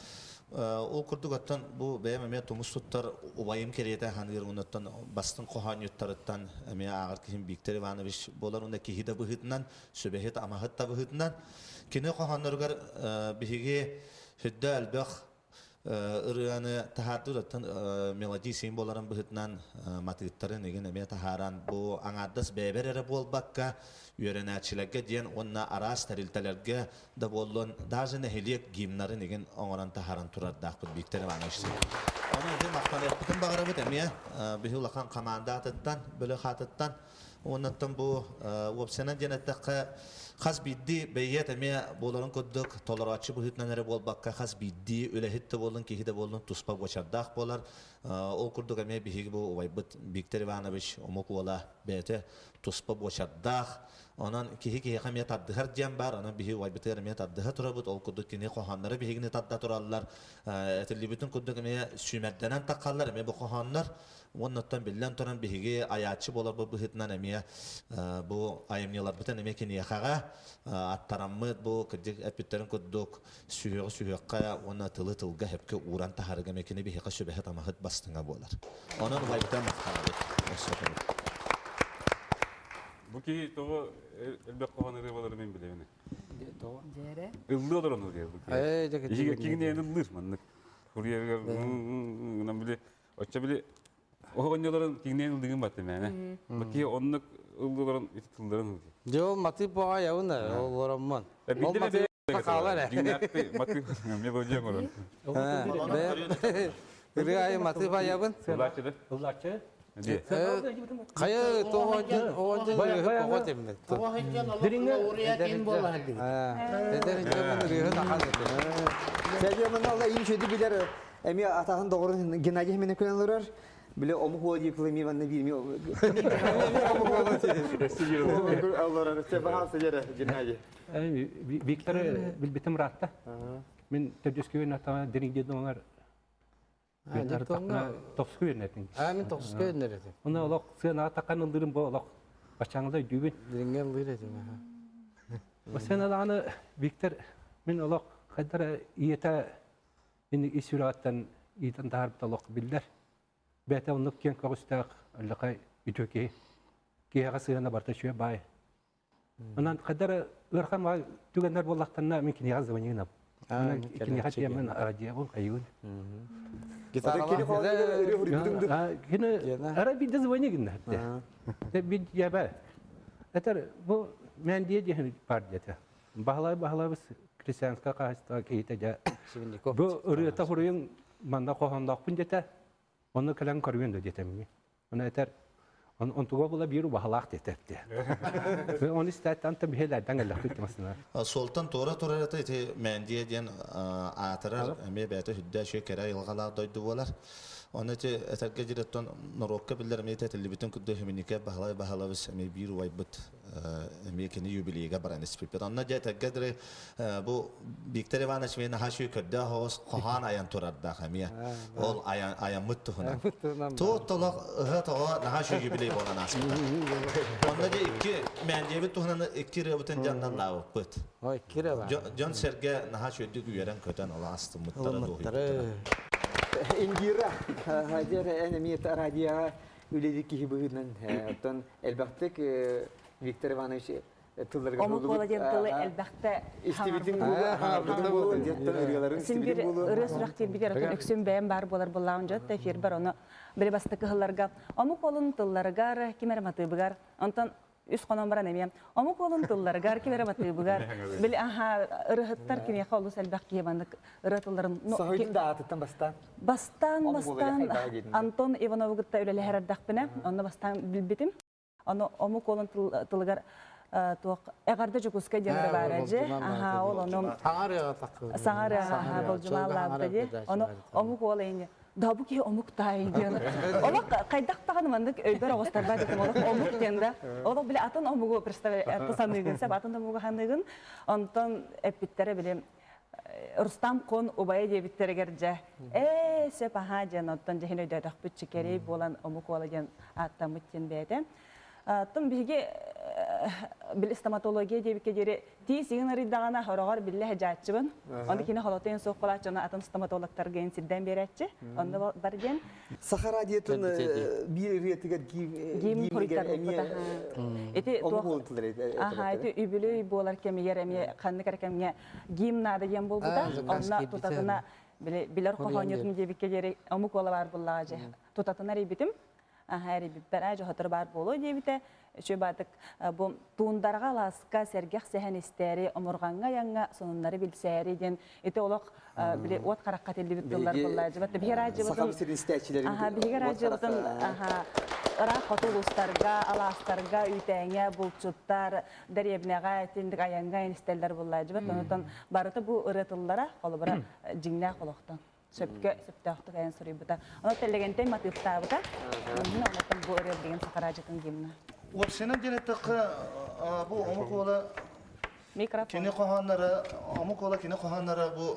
Ол курдук оттон бу бэйэм эмиэ тумус туттар убайым кэриэтэ саныыр уонна бастыҥ хоһоонньуттарыттан эмиэ ааҕар киһим Виктор Иванович буолар уонна киһи да быһыытынан, сүбэһит, амаһыт да быһыытынан. Кини хоһоонноругар биһиги сүрдэ элбэх ырыаны таһаардыбыт оттон мелодия син буоларын быһыытынан матыыттарын игин эмиэ таһааран бу аҥаардас бэйэбэр эрэ буолбакка үөрэнээччилэргэ диэн уонна араас тэрилтэлэргэ да буоллун даже нэһилиэк гимнарын игин оҥорон таһааран турардаахпыт Виктор Иванович. Ону ити махтаныахпытын баҕарабыт эмиэ биһи улахан хамаанда аатыттан, бөлөх аатыттан Уоннаттан бу уопсайынан диэн эттэххэ, хас биирдии бэйиэт эмиэ буоларын курдук толорооччу быһыытынан эрэ буолбакка, хас биирдии үлэһит да буоллун, киһи да буоллун туспа буочардаах буолар. Ол курдук эмиэ биһиги бу убайбыт Виктор Иванович омук уола бэйэтэ туспа буочардаах. Онон киһи киһиэхэ эмиэ тардыһар диэн баар, онон биһиги убайбытыгар эмиэ тардыһа турабыт. Ол курдук кини хоһоонноро биһигини тарда тураллар. Этиллибитин курдук эмиэ сүүмэрдэнэн таххаллар эмиэ бу хоһооннор. Уонна оттон биллэн туран биһиги айааччы буоларбыт быһыытынан эмиэ бу айымньыларбытын эмиэ киниэхэҕэ аттараммыт бу кырдьык эппиттэрин курдук сүһүөҕү сүһүөххэ уонна тылы тылга сөпкө ууран таһаарыга эмиэ кини биһиэхэ сүбэһит-амаһыт бастыҥа буолар. Онон убайбытын махтанабыт. Бу киһи тоҕо элбэх хоһоон ырыа буоларын мин билэбин. Тоҕо? Дьээрэ. Ыллыы олорон ырыа бу киһи. Киҥинэйэн ыллыыр маннык. Курьерыгар били оччо били. Оҕонньолорун киҥнээн ылдыгын батты мээнэ. Бакки оннук ыллыларын ити тылларын ылды. Дьэ ол матыып боҕа явын олороммун. Ол матыып хаалар э. Матыып мелодия оҥорон. Ырыа айы матыып айабын. Ыллааччы Ыллааччы. Хайа тоҕо оҕонньон ырыаһыт оҕо темнет. Тоҕо сылдьан олох уруйа ким буола сылдьыбыт. Эдэр дьомун ырыаһыт ахан этэ. Сәдиэмэн алла им шөйді билер эми атаһын доҕорун Геннадий Химене күнэн олорор. Биле омук уола диир кылы ми манна биир ми омук уола олорор. Себаһал сидер Геннадий. Виктор билбитим ыраатта. Мин төрдүскү атаҕа дириҥ оҥар Тохску үөрэнэтин. Аа мин тохсуска үөрэнэр этим. Оны олох сыанаҕа таққан ылдырым бу олох бачаңда өйдүүбүн. Дириҥҥэ ыллыыр этим. Сыаналааны Виктор мин олох хайдара ийэтэ ини ис сүрэҕиттэн иитэн таһаарбыт олох биллэр. Бэйэтэ оннук киэҥ көҕүстээх өллөкөй үтүө киһи. Киһиэхэ сыһыана барыта үчүгэй баай. Онон хайдара ыарахан түгэннэр буоллахтарына мин киниэхэ звонигынам. Киниэхэ тиэмэн радиобун хайыгын. Кини ара биирдэ звони гынна. Би ябэ. Это бу мен дие диэн бар диэтэ. Баһылай баһылайбыз крестьянская хаһайыстыба киһитэ дьэ. Бу ырыата хуруйун манна хоһоонноохпун диэтэ. Онно кэлэн көрүөн да диэтэ мин. Оны этэр онтуга була биир убаһалаах диэтэ. Оны истээт анта биһэлэрдэн эллэхпит масына. Суолтан туора турар это ити Мэндиэ диэн аатырар эмиэ бэйэтэ үрдэ үчүгэй кэрэ айылҕалаах дойду буолар. Оны ити этэргэ дьирэттэн норуокка биллэр эмиэ этиллибитин курдук Химиникэ Баһылай Баһылабыс эмиэ биир убайбыт эмиэ кини юбилейга баран испиппит. Онно дьэ этэргэ дылы бу Виктор Иванович мин наһаа үчүгэй көрдөөх оҕус хоһоон айан турардаах эмиэ. Ол айаммыт туһунан. Туот толох ыһа тоҕо наһаа үчүгэй юбилей буолан ааспыта. Онно дьэ икки Мээндиэбит туһунан икки ырыабытын дьоннон лаабыппыт. Ой, икки ырыа Дьон сэргэ наһаа үчүгэйдик үөрэн-көтөн ол астыммыттара дуоһуйбуттара. Индира, дьэ эн эмиэ радиоҕа үлэлиир киһи быһыытынан оттон элбэхтик Виктор Иванович тылларга Омук буола диэн тылы элбэхтэ истибитин буолуо, диэттэн ырыаларын истибитин буолуо. Ырыа сүрэхтиирбитигэр отон өксүн бэйэм баар буолар буоллаҕым дьот эфирбар ону били бастакы сылларга омук уолун тылларыгар ким эрэ матыыбыгар онтон үс хонон баран эмиэ омук уолун тылларыгар ким эрэ матыыбыгар били аха ырыһыттар киниэхэ олус элбэх киһи маннык ырыа тылларын Соһуйдун да аатыттан бастаан. Бастаан бастаан Антон Иванову кытта үлэлэһэр эрдэхпинэ онно бастаан билбитим. Ону омук уолун тылыгар туох эҕэрдэ Дьокуускай диэн эрэ баара дьэ. Аха ол ону Саҥа ырыаҕа болдьумааллаабыта дии. Ону омук уола ини да бу киһи омук таай диэн. Олох хайдах даҕаны маннык өйбөр оҕустарбат этим олох омук диэн да. Олох били атын омугу представляет саныыгын сеп атын омугу саныыгын. Онтон эппиттэрэ били Рустам Кон убайа диэбиттэригэр дьэ ээ сөп аһаа диэн оттон дьэһин өйдөөтөхпүт чикэрий буолан омук уола диэн ааттаммыт диэн бэйэтэ. Оттон биһиги били стоматология диэбиккэ диэри тиис иҥин арыйдаҕына хороҕор биллэ хадьааччыбын. Ону кини холотуйан суох буолааччы, ону атын стоматологтарга ин сирдэн биэрээччи. Онно бар диэн. Саха радиотын биир ырыатыгар гимн хоруйтарбыппыт. Ити туох Аха, ити үбүлүй буолар кэмигэр эмиэ ханнык эрэ кэмҥэ гимн наада диэн буолбута. Онно тутатына билэр хоһоонньутум диэбиккэ диэри омук уола баар буллаҕа дьэ. Тутатына эрийбитим. Аха, эрийбиппэр аа дьоһотор баар буолуо диэбитэ. Үчүгэй баатык бу туундарга алааска сэргэх сэһэн истээри, омурҕаҥҥа айаҥҥа сонуннары билсээри диэн ити олох били уот харахха тиллибит тыллар буоллаадьыбат. Биһиги араадьыбытын Сахам сирин истээччилэрин Аха, биһиги араадьыбытын аха ыраах хоту улуустарга, алаастарга, үүтээҥҥэ, булчуттар, дэриэбинэҕэ итинник айаҥҥа истэллэр буоллаадьыбат. Онтон барыта бу ырыа тыллара, холобура, дьиҥнээх олохтон сөпкө сөптөөхтүк айан суруйбута. Ону Тэллэгэнтэй матыыптаабыта. Онтон бу ырыа билигин саха араадьытын гимна. Уопсайынан диэн эттэххэ, бу омук уола Микрофон. Кини хоһоонноро, омук уола кини хоһоонноро бу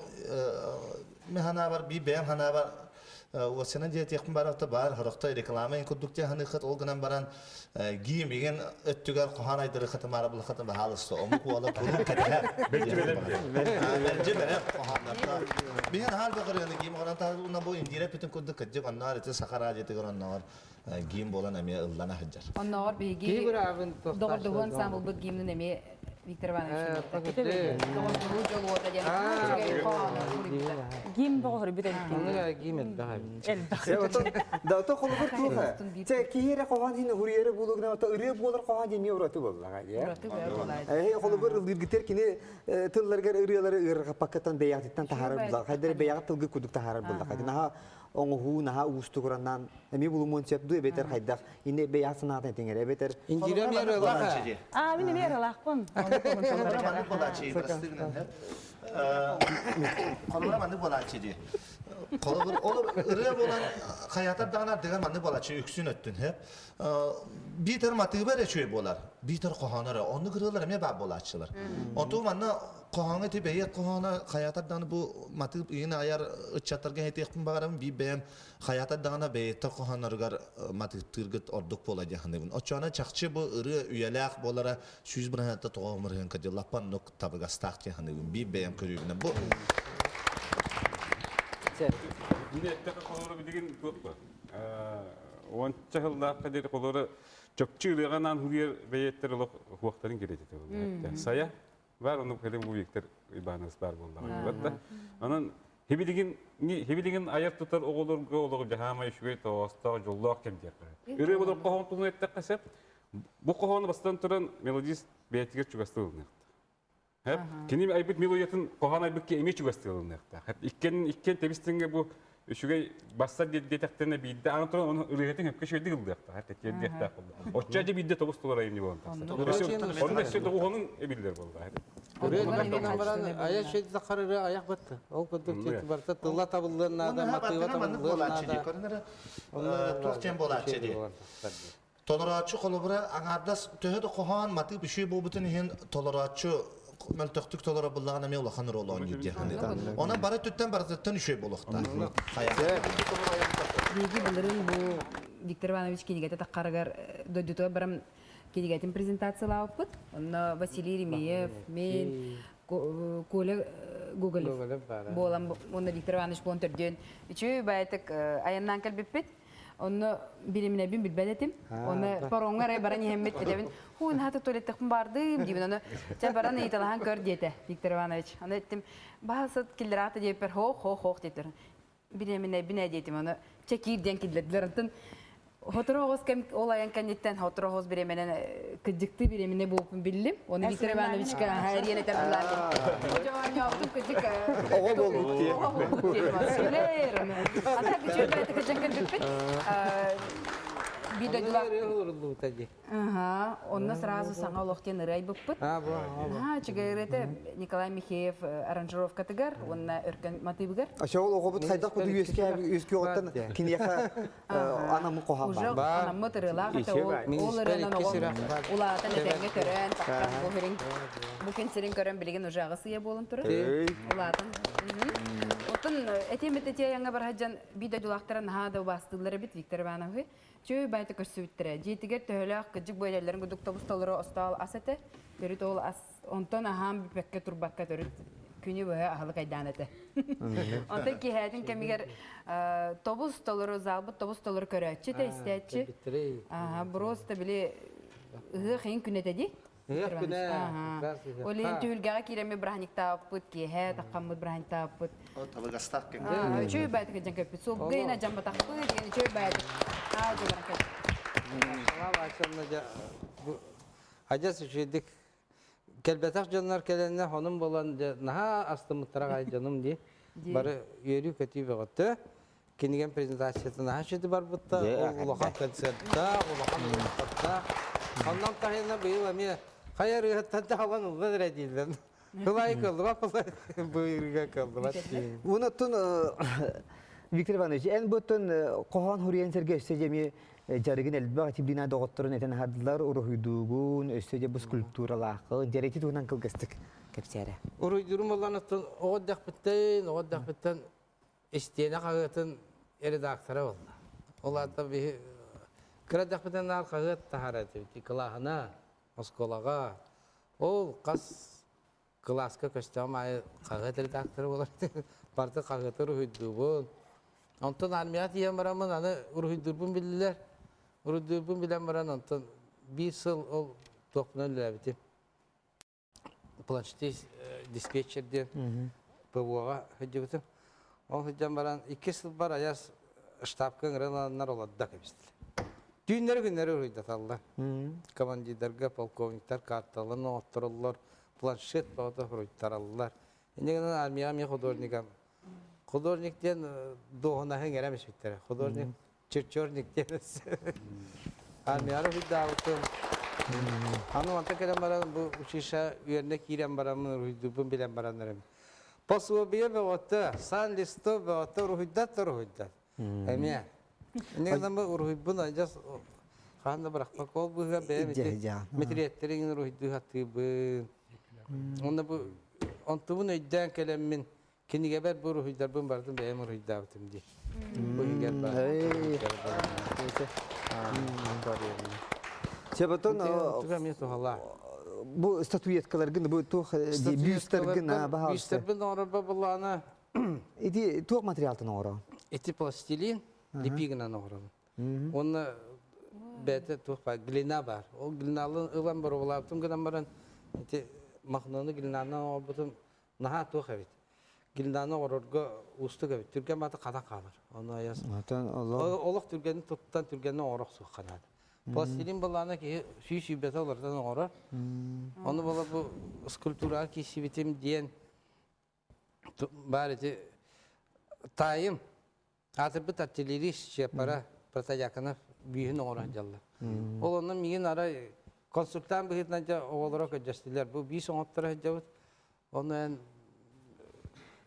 мен ханаабар би бэйэм ханаабар уосынан диэтиэхпин барахта баар хорохто реклама курдук тиэханыхат ол гынан баран гиим igen өттүгэр хоһоон айдарыхатын баара булахатын баһаалыста омук уола куруук кэтэһэр мэлдьи бэлэм хоһооннорто биһин хаал бөҕөрүөнү гиим оҕонон таһына бу индира бүтүн курдук кырдьык онноор ити саха радиотыгар онноҕор гиим буолан эмиэ ыллана сылдьар. Оннооҕор биһиги доҕордоһуу ансаамбылбыт гимнин эмиэ Виктор Иванович Доҕордоһуу дьолуота диэн үчүгэй хоһоону суруйбута. Гимн боҕоһор бүтэн Онно гимн элбэх эбит. Элбэх. Да то холобур туха. Те киһиэрэ хоһоон хин хуриэрэ булугна ото ырыа буолар хоһоон диэн ураты буоллаҕа дии. Ураты буоллаҕа. Э холобур ыллыыргытер кини тылларгар ырыалары ыарырҕаппаккаттан бэйэҕититтэн таһаарар буллаҕа. Хайдары бэйэҕит тылгы курдук таһаарар буллаҕа. Наһаа оҥоһуу, наһаа уустугураннаан эмиэ булумуон сөп дуу эбэтэр хайдах инне бэйэҕит санаатын этиҥэр эбэтэр Индира эмиэ ырыалаах. Аа, мин эмиэ ырыалаахпын. Холобура маннык буолааччы бырастыгынан Холобура маннык буолааччы дии. Холобур ол ырыа буолан хайатар даҕаны ардыгар маннык буолааччы үксүн өттүн һэ. Биитэр матыыба эрэ үчүгэй буолар, биитэр хоһооно эрэ. Оннук ырыалар эмиэ баар буолааччылар. Онту манна хоһооҥҥо ити бэйиэт хоһооно хайатар даҕаны бу матыып ыйын айар ыччаттарга этиэхпин баҕарабын биир бэйэм хайатар даҕаны бэйиэттэр хоһоонноругар матыыптыыргыт ордук буола дии саныыбын. Оччоҕуна чахчы бу ырыа үйэлээх буолара 100 бырыһыанта тоҕо мырыһыанка дьыллаппа оннук табыгастаах дии саныыбын. Биир бэйэм көрүүбүнэн бу Мин эттэхэ холобура билигин туох ба? Уонча сыллаахха диэри холобура чопчу ырыаҕа анаан хуруйар бэйиэттэр олох хуохтарын кириэтэ Сайа бар ону кэлин бу Виктор Иванович бар буоллаҕа да. Онон хибилигин хибилигин айар тутар оҕолорго олоҕу дьаһаамай үчүгэй тоҕоостоох дьоллоох кэм диэххэ. Ырыа болор хоһоон туһунан эттэххэ сөп. Бу хоһоону бастан туран мелодист бэйэтигэр чугастыы ылыныахтаах. Кини айбыт мелодиятын хоһоон айбыт ки эмиэ чугастыы ылыныахтаах. Иккен иккен тэбис-тэҥҥэ бу үчүгэй бассар диэтэхтэринэ биирдэ аны туран ону ырыаһытын өпкө үчүгэйдик ыллыахтаах, тиэрдиэхтээх буолла. Оччо дьэ биирдэ тобус тулар айымньы буолан тахсар. Онно өссө доҕуһуонун эбиллэр буолла. Ырыа баран айа шейді харыры аяқ бітті. Ол күндік барта тылла табыллыан наада, матыыба табыллыан наада. Туох диэн буолааччы дии. Толорооччу холобура аҥаардас төһө да хоһоон матыып үчүгэй буолбутун иһин толорооччу мөлтөхтүк толоро буллаҕына эмиэ улахан ролу оонньуур диэн саныыбын. Онон бары өттүттэн барытыттан үчүгэй буолуохтаах. Биһиги былырыын бу Виктор Иванович кинигэтэ таххарыгар дойдутугар баран кинигэтин презентациялаабыппыт. Онно Василий Еремеев, мен, Коля Гоголев буолан уонна Виктор Иванович буолан төрдүөн үчүгэй баайтык айаннаан кэлбиппит. Онно бириминэбин билбэт этим. Оны паромҥа эрэ баран иһэммит этэбин, хуу наһаа туалеттахпын баардым диибин. Ону чэ баран ыйыталаһан көр диэтэ Виктор Иванович. Аны эттим, баһасыт киллэраата диэппэр хоох хоох хоох диэтилэр. Бириэминэбин ээ диэтим. Ону чэ киир диэн киллэрдилэр. Онтон Хотору оҕус кэм ол айан кэнниттэн хотору оҕус бириэмэнэн кыдьыктыы бириэмэнэ буолбуппун биллим. Оны Виктор Ивановичка эриэн этэр булаатым. Оонньообутум кыдьык Оҕо буолбут дии. Оҕо буолбут диэн. Сүлэр. Ата күчүө бэйэтэ кыдьан кэлбиппит. Биир дойдулаах. Уруллубута дии. Аха, онно сразу саҥа олох диэн ырыа айбыппыт. Наһаа үчүгэй ырыата Николай Михеев аранжировкатыгар уонна өркөн матыыбыгар. Ача ол оҕобут хайдах куду үөскэ үөскүөҕүттэн киниэхэ анаммыт хоһоон Уже баар. анаммыт ырыалаах этэ ол ол ырыанан оҕом улаатан этэҥҥэ төрөөн тахсан бу сирин бу күн сирин көрөн билигин уже аҕыс ыйа буолан турар. Улаатан. Оттон этиэм этэ аяҥҥа бараһадьан биир дойдулаахтара наһаа да убаастыыллар эбит Виктор Ивановы. Чүөй байта көрсүбүттэрэ. Дьиэтигэр төһөлөөх кыдьык бу кудук тобус толору остуол ас этэ. Төрүт ол ас онтон аһаан бүппэккэ турбакка төрүт күнү быһа аһылык айдаан этэ. Онтон киэһээтин кэмигэр тобус толору залбыт тобус толору көрөөччү этэ, истээччи. Просто били ыһыах иһин күн этэ дии. Ыһыах күнэ. Ол иһин түһүлгэҕэ киирэммит бырааһынньыктаабыппыт, киэһэ таххаммыт бырааһынньыктаабыппыт. Табыгастаах кэм. Үчүгэй баайтык дьан көппүт. Суолга ина дьан батахпыт, диэн үчүгэй баайтык. Аа, дьон кэлбит. Адьас үчүгэйдик кэлбэтэх дьоннор кэлэннэ хонум болан наһаа астыммыттара аҕай дьонум дии. Бары үөрүү-көтүү бөҕөтө. Кинигем презентацията наһаа үчүгэй барбытта. Ол улахан концерттаах, улахан ырыаттардаах. Оннон таһына быйыл эмиэ хайа ырыаһыттан таалан ылла эрэ дииллэр. Кылай кыллыбат, быйырга кыллыбат диин. Онуттан Виктор Иванович, эн буттун хоһоон хуруйан сэргэ өссө дьэми дьарыгын элбэх тибдина доҕотторун этэн аһардылар, уруһуйдуугун, өссө дьэ бу скульптуралааххын, дьэрэти туһунан кылгастык кэпсээрэ. Уруйдуурум боллан оттон оҕо дэхпиттэн, оҕо дэхпиттэн истиэнэ хаһыатын редактора буолла. Ол аата биһи кыра дэхпитин наар хаһыат таһаарар этибит кылааһына, оскуолаҕа. Ол хас кылааска көстөҕүм аайы хаһыат редактора буолар. Барыта хаһыаты уруһуйдуубун. Онтон армияҕа тиийэн бараммын аны уруһуйдуурбун биллилэр. Уруһуйдуурбун билэн баран онтон биир сыл ол туохпунан үлэлээбитим. Планшетист диспетчер диэн ПВО-ҕа сылдьыбытым. Ол сылдьан баран иккис сылбар айас штабка ыҥырыланнар олордо кэбистилэр. Түүннэри күннэри уруйдаталлар. Командирдарга полковниктар карталарын оҥоттороллор, планшет бөҕөтө суруйтараллар. Инньэ гынан армияҕа эмиэ художника. Художник диэн дуоһунаһы иҥэрэн испиттэрэ. Художник чертежник диэн Армияҕа уруйдаабытым. Аны онтон кэлэн баран бу училище үөрэнэ киирэн бараммын уруһуйдуурбун билэн баран Пособие бөҕөтө, сан листов бөҕөтө уруһуйдат да уруһуйдат. Эмиэ. Инньэ гынан бу уруһуйбун адьас хаһан да бырахпакка ол быыһыгар бэйэм ити мэтириэттэри уруһуйдуу сатыыбын. Уонна бу онтубун өйдөөн кэлэммин кинигэбэр бу уруһуйдарбын барытын бэйэм уруһуйдаабытым дии. Бу иһигэр баар. Себотон бу статуэткаларгын бу туох бюсттаргын баһаалыста. Бюсттарбын оҥорорбо буллаана Ити туох материалтан оҥороҕун? Ити пластилин лепи гынан оҥоробун. Уонна бэйэтэ туох баар глина баар. Ол глиналын ылан боруобалаабытым гынан баран ити махнону глинанан оҥорбутум наһаа туох эбит. Глинаны оҥорорго уустук эбит. Түргэн баата хатан хаалар. Ону айас. Олох түргэнин туттан түргэнин оҥоро охсуохха наада. Пластилин былаана киһи сүүс сүүрбэтэ олордон оҥорор. Ону буола бу скульптураҕа киирсибитим диэн баар ити таайым аатырбыт артиллерист Чыаппара Протодьяконов бүүһүн оҥоро сылдьаллар. Ол онно миигин арай консультант быһыытынан дьэ оҕолоро көрдөстүлэр. Бу биис оҥотторо сылдьабыт. Ону эн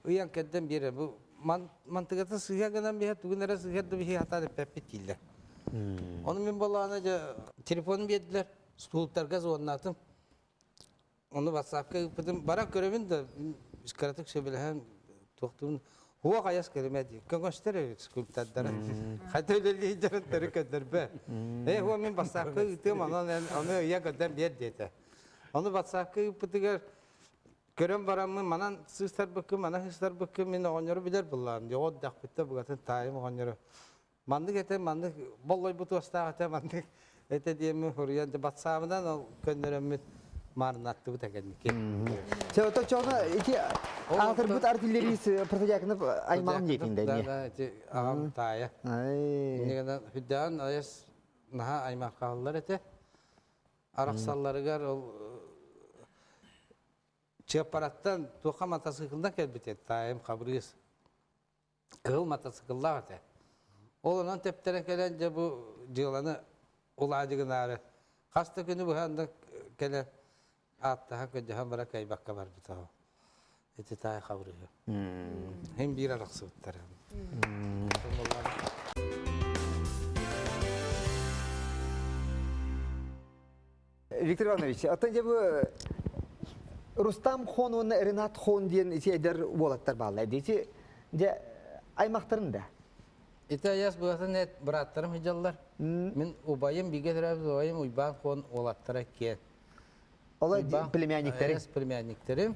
ыйан кэрдэн биэрэр. Бу мантыгата сыыһа гынан биһэ тугун эрэ сыыһар да биһи хатаан эппэппит дииллэр. Ону мин буоллаҕына дьэ телефонун биэрдилэр, скульпторга звоннаатым. Ону ватсапка ыыппытым. Баран көрөбүн да, кыратык сөбүлэһэн туохтуун хуох айас көрүмэ дии. Көҥөстөр эбит скульптордара. Хайда үлэлиир дьон көрдөрбө. Ээ, хуо мин ватсапка ыытыам, онон ону ыйа көрдөн биэр диэтэ. Ону ватсапка ыыппытыгар көрөн бараммын манан сыыстарбыккын, манан сыыстарбыккын мин оҕонньору билэр буллаам. Дьоҕо дэхпиттэ бугатын таайым оҕонньору Маннык этэ, маннык боллойбут уостаах этэ, маннык этэ диэммин суруйан, батсаабынан ол көннөрөммүт маарынаттыбыт экэнники. Чэ, ото чоҕуна ити аатырбыт артиллерист Протодьяконов аймаҕым диэтиҥ да Да, да, ити аҕам таайа. Иннигэнэн хүддээн айас наһаа аймаххааллар этэ. Арахсалларыгар ол Чыаппараттан туохха матасыыкылынан кэлбит таайым Хабырыыс. Кыһыл матасыкыллаах этэ. Ол онон тэптэрэн кэлэн дьэ бу дьыаланы улаадьыгынаары хас да күнү быһа онно кэлэн ааттаһан көрдөһөн баран кыайбакка барбыта ол. Ити таай хабырыһы. Хим биир арахсыбыттар. Виктор Иванович, оттон дьэ бу Рустам Хон уонна Ренат Хон диэн ити эдэр уолаттар бааллар. Ити дьэ аймахтарын да? Ити айас быатын эт бырааттарым сылдьаллар. Мин убайым бигэ төрөөбүт убайым Уйбаан Хон уолаттара киэн. Олор племянниктерим. Айас племянниктерим.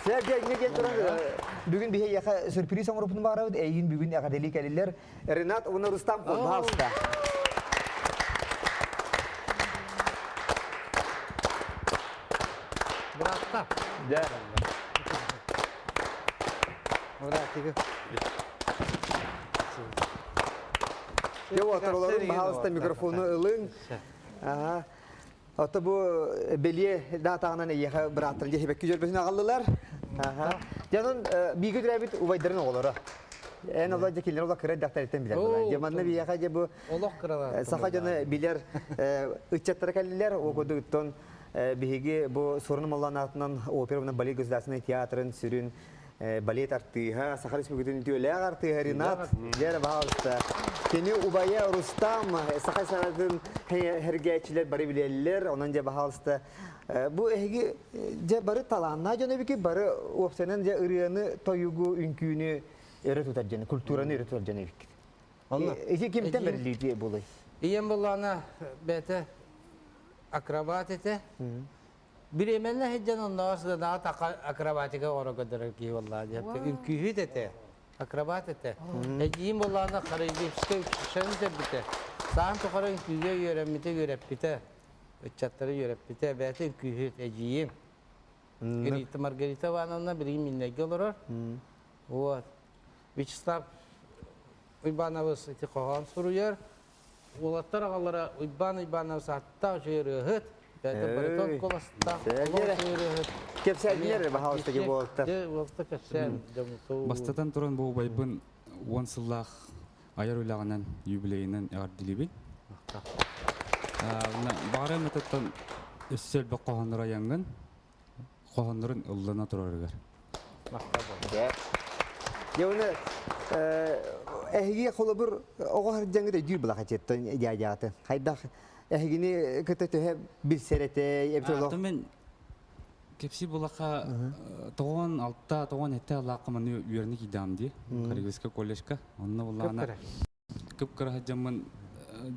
Сэргэ инне диэн туран бүгүн биһиэхэ сюрприз оҥорбутун баарабыт. Эйигин бүгүн эҕэрдэлии кэлиллэр. Ренат уонна Рустам пожалуйста. Братта. Да. Братик. Йо, оторолорун, пожалуйста, микрофону ылыҥ. Ага. Ото бу бэлиэ даатаҕынан эйиэхэ бырааттар дьиэһибэкки дьөрбөтүн аҕаллылар. Дьонун бииргэ төрөөбүт убайдарын оҕолоро. Эн олор дьэ кинилэр олох кыра эрдэхтэриттэн билэр буолар. Дьэ манна биһиэхэ дьэ бу олох кыралар. Саха дьоно билэр ыччаттара кэллилэр. Ол курдук биһиги бу Суорун Омоллоон аатынан опера уонна балет государственнай театрын сүрүн балет артыыһа, Саха Республикатын үтүөлээх артыыһа Ринат Дьэр баһаалыста. Кини убайа Рустам саха саратын хэргээччилэр бары билэллэр, онон дьэ баһаалыста. Бу эһиги дьэ бары талааннаах дьон эбики, бары уопсайынан дьэ ырыаны, тойугу, үҥкүүнү өрө тутар дьон, культураны өрө тутар дьон эбиккит. Ити кимтэн бэриллии буолуй? Ийэм буллаана бэйэтэ акробат этэ. Бириэмэннэ сылдьан оннооҕор сыанаҕа таха акробатика оҥоро көрдөрөр киһи буоллаҕа диэн. Үҥкүүһүт этэ, акробат этэ. Эдьиийим буоллаҕына хореографическай училищены бүтэрбитэ. Саам тухары үҥкүүгэ үөрэммитэ, үөрэппитэ. Ыччаттары үөрэппитэ. Бэйэтэ үҥкүүһүт эдьиийим. Рита Маргарита Ивановна билигин Миннэйгэ олорор. Вот. Вячеслав Уйбанович ити хоһоон суруйар. Уолаттар аҕалара Уйбаан Уйбанович ааттаах үчүгэй ырыаһыт. Бэйэтэ баритон куоластаах олох үчүгэй ырыаһыт. Кэпсээтилэр баһаалыста уолаттар. Дьэ, уолаттар кэпсээн дьоммуту. Бастатан туран бу убайбын уон сыллаах айар үлэҕинэн юбилейынан эҕэрдэлиибин. Баҕарыам этаттан өссө элбэх хоһооннору айаҥҥын, хоһооннорун ыллана турарыгар. Дьэ уонна эһиги холобур оҕо сылдьаҥҥыт өйдүүр былахачыттан дядяты. Хайдах эһигини кытта төһө билсэр этэй эбит олох? Мен кепси булаха тоҕон алта тоҕон этте алаакка маны үөрэнэ киидэҕим дии Карибийскай колледжка онно буллаҕына кып-кыра сылдьаммын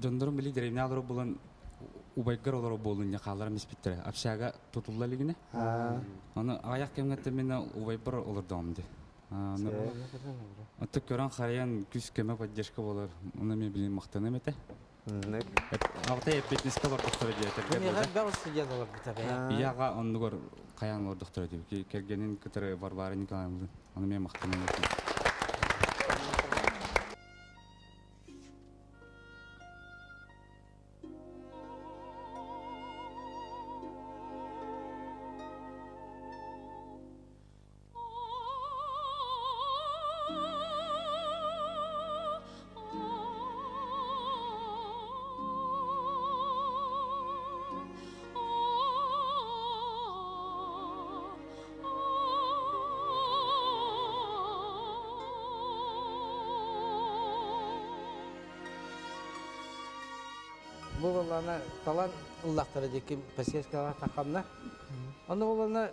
дьоннорум били дэриэбинэ олорор буолан убайгар олорор буоллун дьэ хаалларан испиттэрэ общага тутулла илигинэ ону аҕыйах кэмҥэ мин убайбар олордоҕум дии Оттон көрөн харайан күүс-көмө поддержка болар оны мен билин мактаным этэ Алтай эппитинискэ олордохторо диэтэ. студент олорбута бэйэ. Ияга оннугар хайаан олордохторо диэбит. Кэргэнин кытары Варвара Николаевна. Аны мен мактанам. Бу буоллаҕына талан ыллахтара диэки посельскаҕа таххамна. Ону буоллаҕына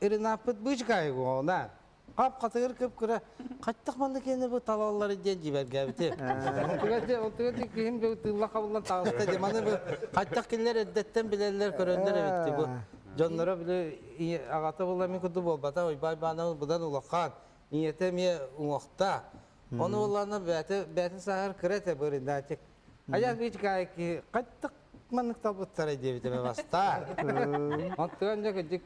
Ренаппыт быычыкаайыгоҕуна хап-хатыгыр кып-кыра хаттах манна киэнэ бу талаллары диэн дьибэргээбити. Онтуга ти киһим бу тыылла хабыллан таҕыста ди маны бу хаттах кинилэр эрдэттэн билэллэр көрөллөр эбитти бу дьонноро били аҕата була мин курдук буолбата Уйбаан Баанабыс быдан улахан ийэтэ эмиэ уҥуохта ону буоллаҕына бэйэтэ бэйэтин сааһар кыра этэ бу Ренатик Айах быычыкаайы хаттах маннык талбыттара диэбитэ бастаан. Онтуган дьэ кырдьык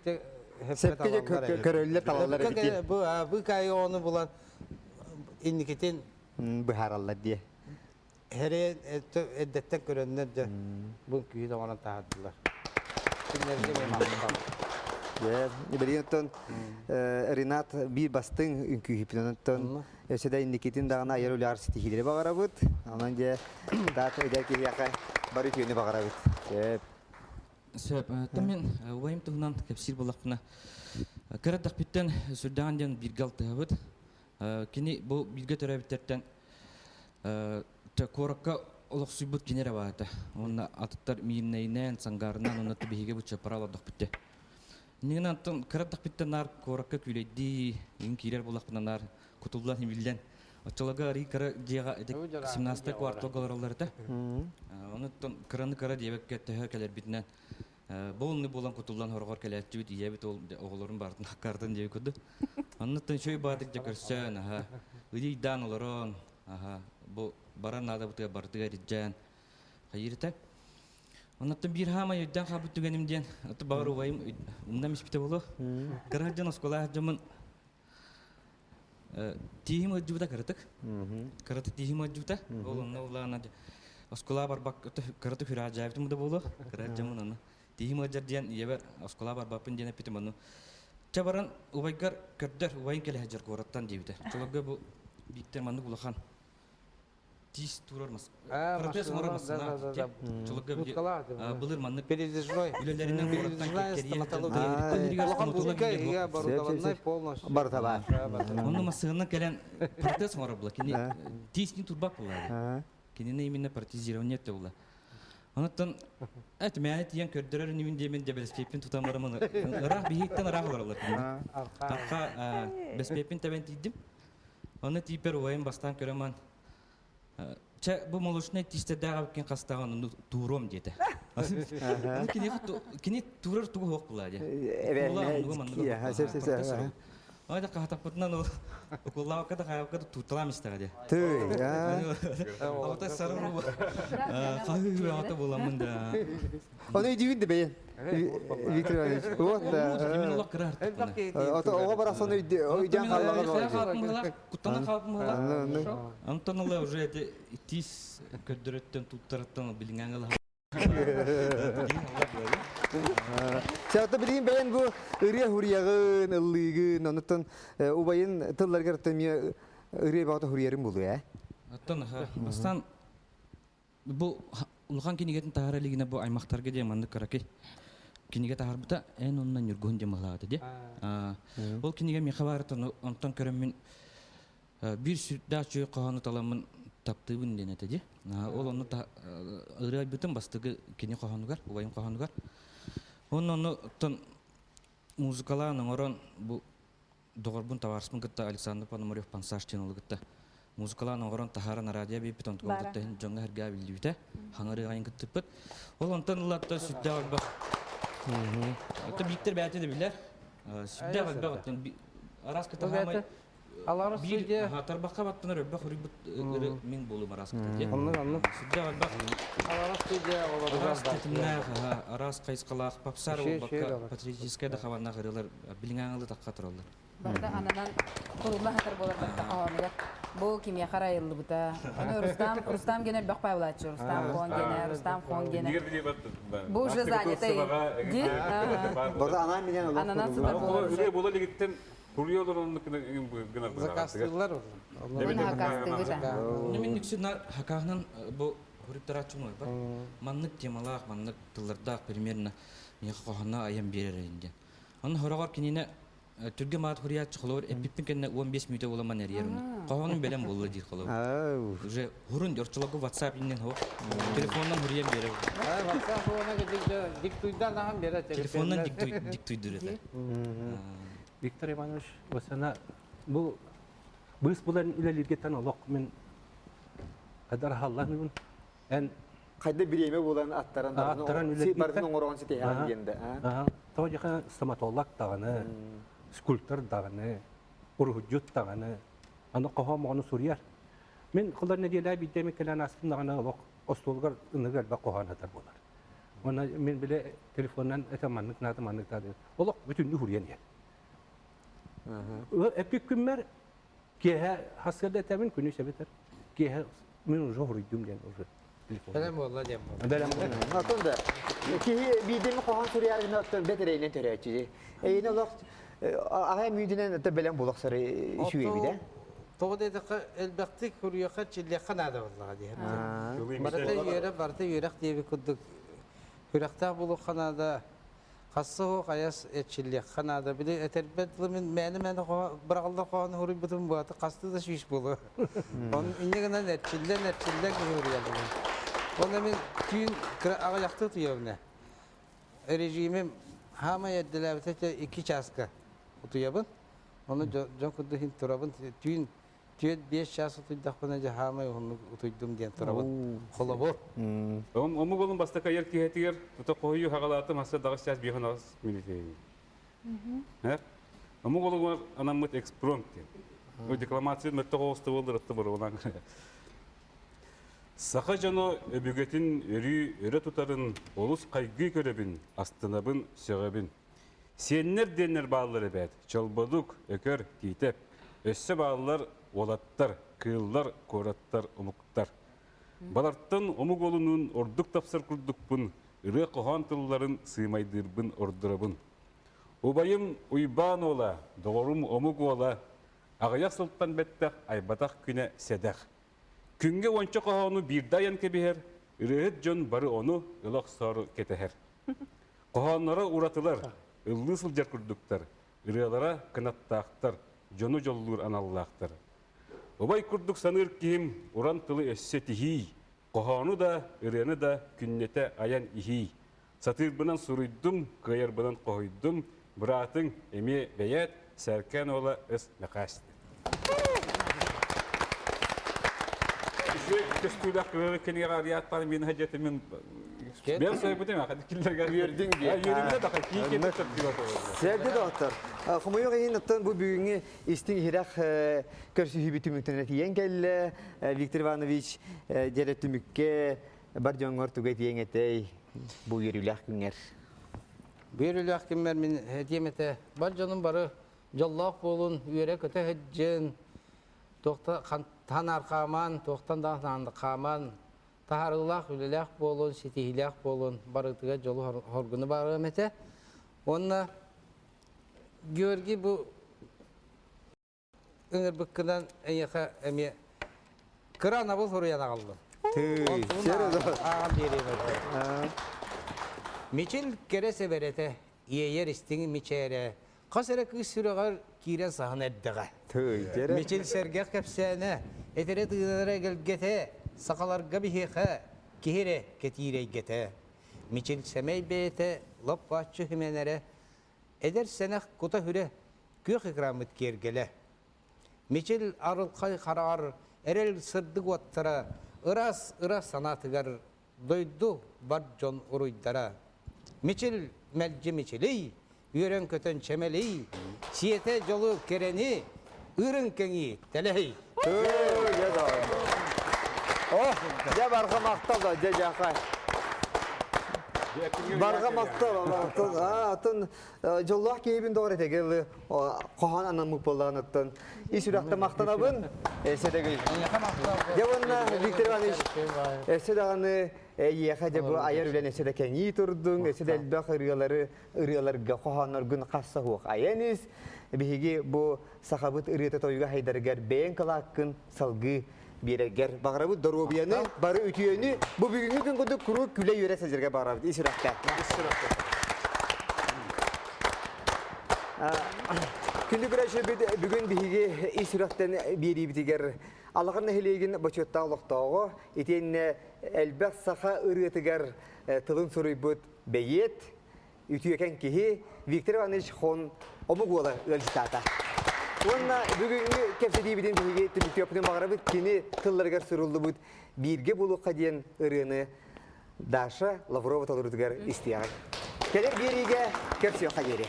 Сөпкө көрөллөр талаллар эбит. Бу быыкаайы ону булан инникитин быһаараллар диэ. Хэрэ эрдэттэн көрөннөр дьэ бу күүһү оҥорон таһаардылар. Кинилэргэ мен махтал. Дьэ, билигин оттон Ренат биир бастыҥ үҥкүүһүппүн оттон Өссө да инникитин даҕаны айар үлэҕэр ситиһиилэри баҕарабыт. Онон дьэ, таат эдэр киһиэхэ бары үтүөнү баҕарабыт. Сөп. Сөп. Мин убайым туһунан кэпсиир буоллахпына, кыра эрдэхпиттэн сүрдээҕин диэн бииргэ алтыһабыт. Кини бу бииргэ төрөөбүттэртэн куоракка олохсуйбут кини эрэ баата. Уонна атыттар Миирнэйинэн, Сангаарынан уонна биһиги бу Чаппара олордохпут дии. Иннигин антон кыра эрдэхпиттэн наар куоракка күүлэйдии, иҥ киирэр буоллахпына наар кутуллан имиллэн. Оччолорго арыы кыра дьиэҕэ ити 17 кварталга олороллор этэ. Онуттан кыраны кыра диэбэккэ төһө кэлэрбитинэн буолны буолан кутуллан хороҕор кэлээччибит ийэбит ол оҕолорун барытын хаккаартан диэби курдук. Оннуттан үчүгэй баатык дьэ көрсөн, аха, ыйыйдаан олорон, аха, бу барар наадабытыгар барытыгар ирдьээн хайыыр этэ. Оннуттан биир хаамай өйдөөн хаалбыт түгэним диэн, аты баҕар убайым умнам испитэ буолуо. Кыра сылдьан оскуола сылдьаммын тииһим ыалдьыбыта кыратык. Кыратык тииһим ыалдьыбыта. Ол онно улаана оскуола барбак кыратык хүрэҕдьээбитим да буолуо. Кыра сылдьаммын аны тииһим ыалдьар диэн ийэбэр оскуола барбаппын диэн эппитим ону. Чэ баран убайгар көрдөр, убайым кэлэ сылдьар куораттан диэбитэ. Чолорго бу бииктэр маннык улахан тиис туурар мас протез оҥорор массыына чулуга былыр маннык передвижной үлэлэринэн передвижная стоматология улахан будка оборудованный полностью барыта баар онно массыынанан кэлэн протез оҥорор була кини тиисни турбак була кинини именно протезирование это була Онуттан эт мээнэ тиийэн көрдөрөр инибин диэмин дьэ бэспиэппин тутан барамын ыраах биһииттэн ыраах олороллор Арха бэспиэппин тэбэн тиийдим Онно тиийпэр убайым бастаан көрөн баран, чэ, бу молочнай тиистэрдээх эбиккин хастаҕын ону тууруом диэтэ. Кини, кини туурар тугу суох буолаа дии. Ой, да кахатаппытынан ол укуллаабакка да хайабакка да тутталаам истэҕэ дии. Тый, Алта сарын хаһыы ата буламмын да. Оны өйдүүгүн да бэйэн. Виктор Иванович. Вот да. Именно олох кыра Ото оҕо барахсан өйдөөн хааллаҕа. Куттанан хаалбын Антон ыла уже эти тиис көрдөрөттөн туттарыттан билиҥҥэ ыла. Чата билигин бэйэн бу ырыа хуруйаҕын, ыллыыгын, онуттан убайын тылларгар эмиэ ырыа баҕата хуруйарын булуо ээ. Оттон бастаан бу улахан кинигэтин таһара илигинэ бу аймахтарга диэн маннык кыракый кинигэ таһарбыта эн онно Ньургуһун диэн быһалаабыта дии. Ол кинигэ миэхэ баарыттан онтон көрөммүн биир сүрдээх үчүгэй хоһоону таламмын таптыыбын диэн этэ дии. Ол онну ырыа айбытым бастакы кини хоһоонугар, убайым хоһоонугар. Онно оннуттан музыкалаан оҥорон бу доҕорбун табаарыспын кытта Александр Пономарев Пансаш диэн уолу кытта музыкалаан оҥорон таһааран радио биэрбит онтукам Бара. кытта дьоҥҥо сэргээ биллибитэ хаҥырыаҕайын кыттыппыт ол онтон ыллатта сүрдээх элбэх Оттон Бииктэр бэйэтэ да билэр сүрдээх элбэх оттон араас кытта хаамай Аларыс биир судья. тарбахха баттанар өрбөх үрүйбүт ыры мин буолум араас кытта диэн Оннук оннук. сүрдээх элбэх Аларыс судья араас тэтимнээх араас хайысхалаах попсар буолбакка патриотическай да хабаннаах ырыалар билиҥээҥи тахха тураллар Барыта ананан курулла сатар буолар барыта хоһоонугар. Бу кимиэхэ арайыллыбыта. Ону Рустам, Рустам генер бөх павлаччы, Рустам фон гене, Рустам фон гене. Бу уже занятый. Ди? Барыта анаан минен олох Ананан сытар буолар. Үлэ була лигиттен курьер гынар Заказтыылар. Хакастыыбыт. Мин үксүн хакаһынан бу хуриптарааччым бар. Маннык темалаах, маннык тыллардаах примерно миэхэ хоһоно айан биэрэр диэн. Онно хороҕор кинини түргэн маат хуруйааччы холобур эппиппин кэннэ 15 мүнүүтэ буоламан эрийэр уну. Хоһоонум бэлэм буолла диир холобур. Уже хурун орчолорго WhatsApp иннин хо телефоннан хуруйан биэрэр. WhatsApp уона диктуйдан ахан берет. Телефоннан диктуйдур это. Виктор Иванович, осана бу быыс булан үлэлииргиттэн олох мин кадар халланыгын эн Хайда бириэмэ булан аттаран аттаран барын оҥороон ситиһэҕин диэн да. Тоҕо дьаха стоматолог даҕаны, скульптор даҕаны, уруһуйдьут даҕаны, аны хоһоон моҕону суруйар. Мин холор нэдиэлэ биирдэ эмит кэлэн ааспын даҕаны олох остуолугар ыныгы элбэх хоһоон сытар буолар. Уонна мин бile телефонунан это маннык наада маннык наада олох бүтүннүү хуруйан иһэр. Эппит күммэр Киэһэ хасыарда этэбин, күнүс эбэтэр киэһэ мин уже хоруйдум диэн уже телефон. Бэлэм буолла диэн буолла. Бэлэм буолла. Оттон да киһи биирдэми хоһоон суруйар гына оттон бэт эрэйинэн төрөөччү. Эйини олох аҕай мүйтүнэн это бэлэм буолахсары үчүгэйбит ээ. Тоҕо диэтэххэ элбэхтик суруйуохха чиллиэххэ наада буоллаҕа диэн. Барыта үөрэх, барыта үөрэх диэбит курдук күрэхтээх буолуохха наада. Хасса суох айас эрчиллиэххэ наада. Били этэрбэт тылы мин мээнэ-мээнэ быраҕыллар хоһоону суруйбутум буолата хастыы да сүүс буолуо. Онон инньэ гынан эрчиллэн, эрчиллэн киһи суруйаллар. Онно мин түүн кыра аҕыйахтыы утуйабын ээ. Режимим хаамай эрдэлээбитэ икки чааска утуйабын. Ону дьон курдук иһин турабын. Түүн Түөрт-биэс чаас утуйдахпына дьэ хаамай уһуннук утуйдум диэн турабын. Холобур. Омук олун бастакы айар киһитигэр тута хоһуйуу хагалаатым хасса даҕыс чаас биэхэн аҕыс мүнүүтэ. Омук олугар анаммыт экспромт диэн. Бу декламация мөлтөх оҕуста буоллар ытты боруонан. Саха дьоно өбүгэтин өрүү өрө тутарын олус хайгыы көрөбүн, астынабын, сөҕөбүн. Сиэннэр диэннэр бааллар эбээт, Чолбодук, Өкөр, Тиитэп. Өссө бааллар уолаттар, кыыллар, куораттар, омуктар. Балартан омук уолунуун ордук тапсар курдукпун, ырыа-хоһоон тылларын сыымайдыырбын ордоробун. Убайым Уйбаан уола, доҕорум омук уола, аҕыйах сылтан бэттэх айбатах күнэ сэдэх. Күҥҥэ уонча хоһоону биирдэ айан кэбиһэр, ырыаһыт дьон бары ону ыла охсоору кэтэһэр. Хоһоонноро уратылар, ыллыы сылдьар курдуктар, ырыалара кынаттаахтар, дьону дьоллуур аналлаахтар. Убай курдук саныыр киһим уран тылы өссө тиһиий, хоһоону да, ырыаны да күннэтэ айан иһиий. Сатыырбынан суруйдум, кыайарбынан хоһуйдум, быраатыҥ эмиэ бэйээт, Сээркээн уола Өс Мэхээс. Үчүгэй көстүүлээх кыһыгы кинигэҕэ арыйааттаан мин хадьаты мин Бэм сойбутум аха киллерге үөрдүң дии. Үөрүмүнэ да кии киэп сөптүгө Сэрди доктор. Хомойуох иһин оттон бу бүгүҥҥү истиҥ иһирэх көрсүһүүбүт түмүктэнэ тиийэн кэллэ. Виктор Иванович дьэрэ түмүккэ бар дьоҥҥор тугу этиэҥ этэй бу үөрүүлээх күҥҥэр? Бу үөрүүлээх күммэр мин этиэм этэ бар дьонум бары дьоллоох буолун, үөрэ-көтө сылдьын, туохта хантан архаамаан, туохтан да хаамаан, таһаарыылаах үлэлээх буолун, ситиһиилээх буолун, барытыгар дьолу хоргуну баарыам этэ. Уонна Георгий бу ыҥырбыккынан эйиэхэ эмиэ кыра анабыл суруйан аҕаллым. Ааҕан биэриэм этэ. Мичил кэрэ сэбэрэтэ, иэйэр истиҥ мичээрэ, хас эрэ кыыс сүрэҕэр киирэн саһан эрдэҕэ. Мичил сэргэх кэпсээнэ, этэрэ тыынара эгэлгэтэ, сахаларга биһиэхэ киһи эрэ кэтиир эйгэтэ. Мичил сэмэй бэйэтэ, лоп-бааччы химэнэрэ, эдэр сэнэх кута-хүрэ, күөх экраммыт киэргэлэ. Мичил арылхай хараҕар эрэл сырдык уоттара, ыраас ыра санаатыгар дойду бар дьон уруйдара. Мичил мэлдьи мичилий, үөрэн-көтөн чэмэлий, сиэтэ дьолу кэрэни, ыырын кэҥии тэлэһий. О, дьэ барҕа махтал да, дьэ дьаха. Барҕа махтал, атын дьоллоох киһибин доҕор этэгэл хоһоон анаммыт буоллаҕыныттан ис сүрэхтэн махтанабын. Эсэ Дьэ уонна Виктор Иванович, өссө даҕаны эйиэхэ дьэ бу айар үлэн өссө да кэҥии турдуҥ, өссө да элбэх ырыалары ырыаларга хоһоонноргун хасса суох айан ис. Биһиги бу сахабыт ырыата тойуга хайдарыгар бэйэҥ кылааккын салгыы биэрэргэр баҕарабыт доруобуйаны, бары үтүөнү бу бүгүҥҥү күн курдук куруук күлэ-үөрэ сылдьарга баҕарабыт ис сүрэхтэн. Ис сүрэхтэн. Күндү көрөөччүбүт бүгүн биһиги ис сүрэхтэн биэриибитигэр Алахан нэһилиэгин бочуоттаах олохтооҕо итиэннэ элбэх саха ырыатыгар тылын суруйбут бэйиэт, үтүөкэн киһи Виктор Иванович Хон омук уола ыалдьытаата. Уонна бүгүҥҥү кэпсэтиибитин биһиги түмүктүөхпүтүн баҕарабыт кини тылларыгар суруллубут «Бииргэ буолуохха» диэн ырыаны Даша Лаврова толорутугар истиэҕиҥ. Кэлэр биэриигэ көрсүөххэ диэри.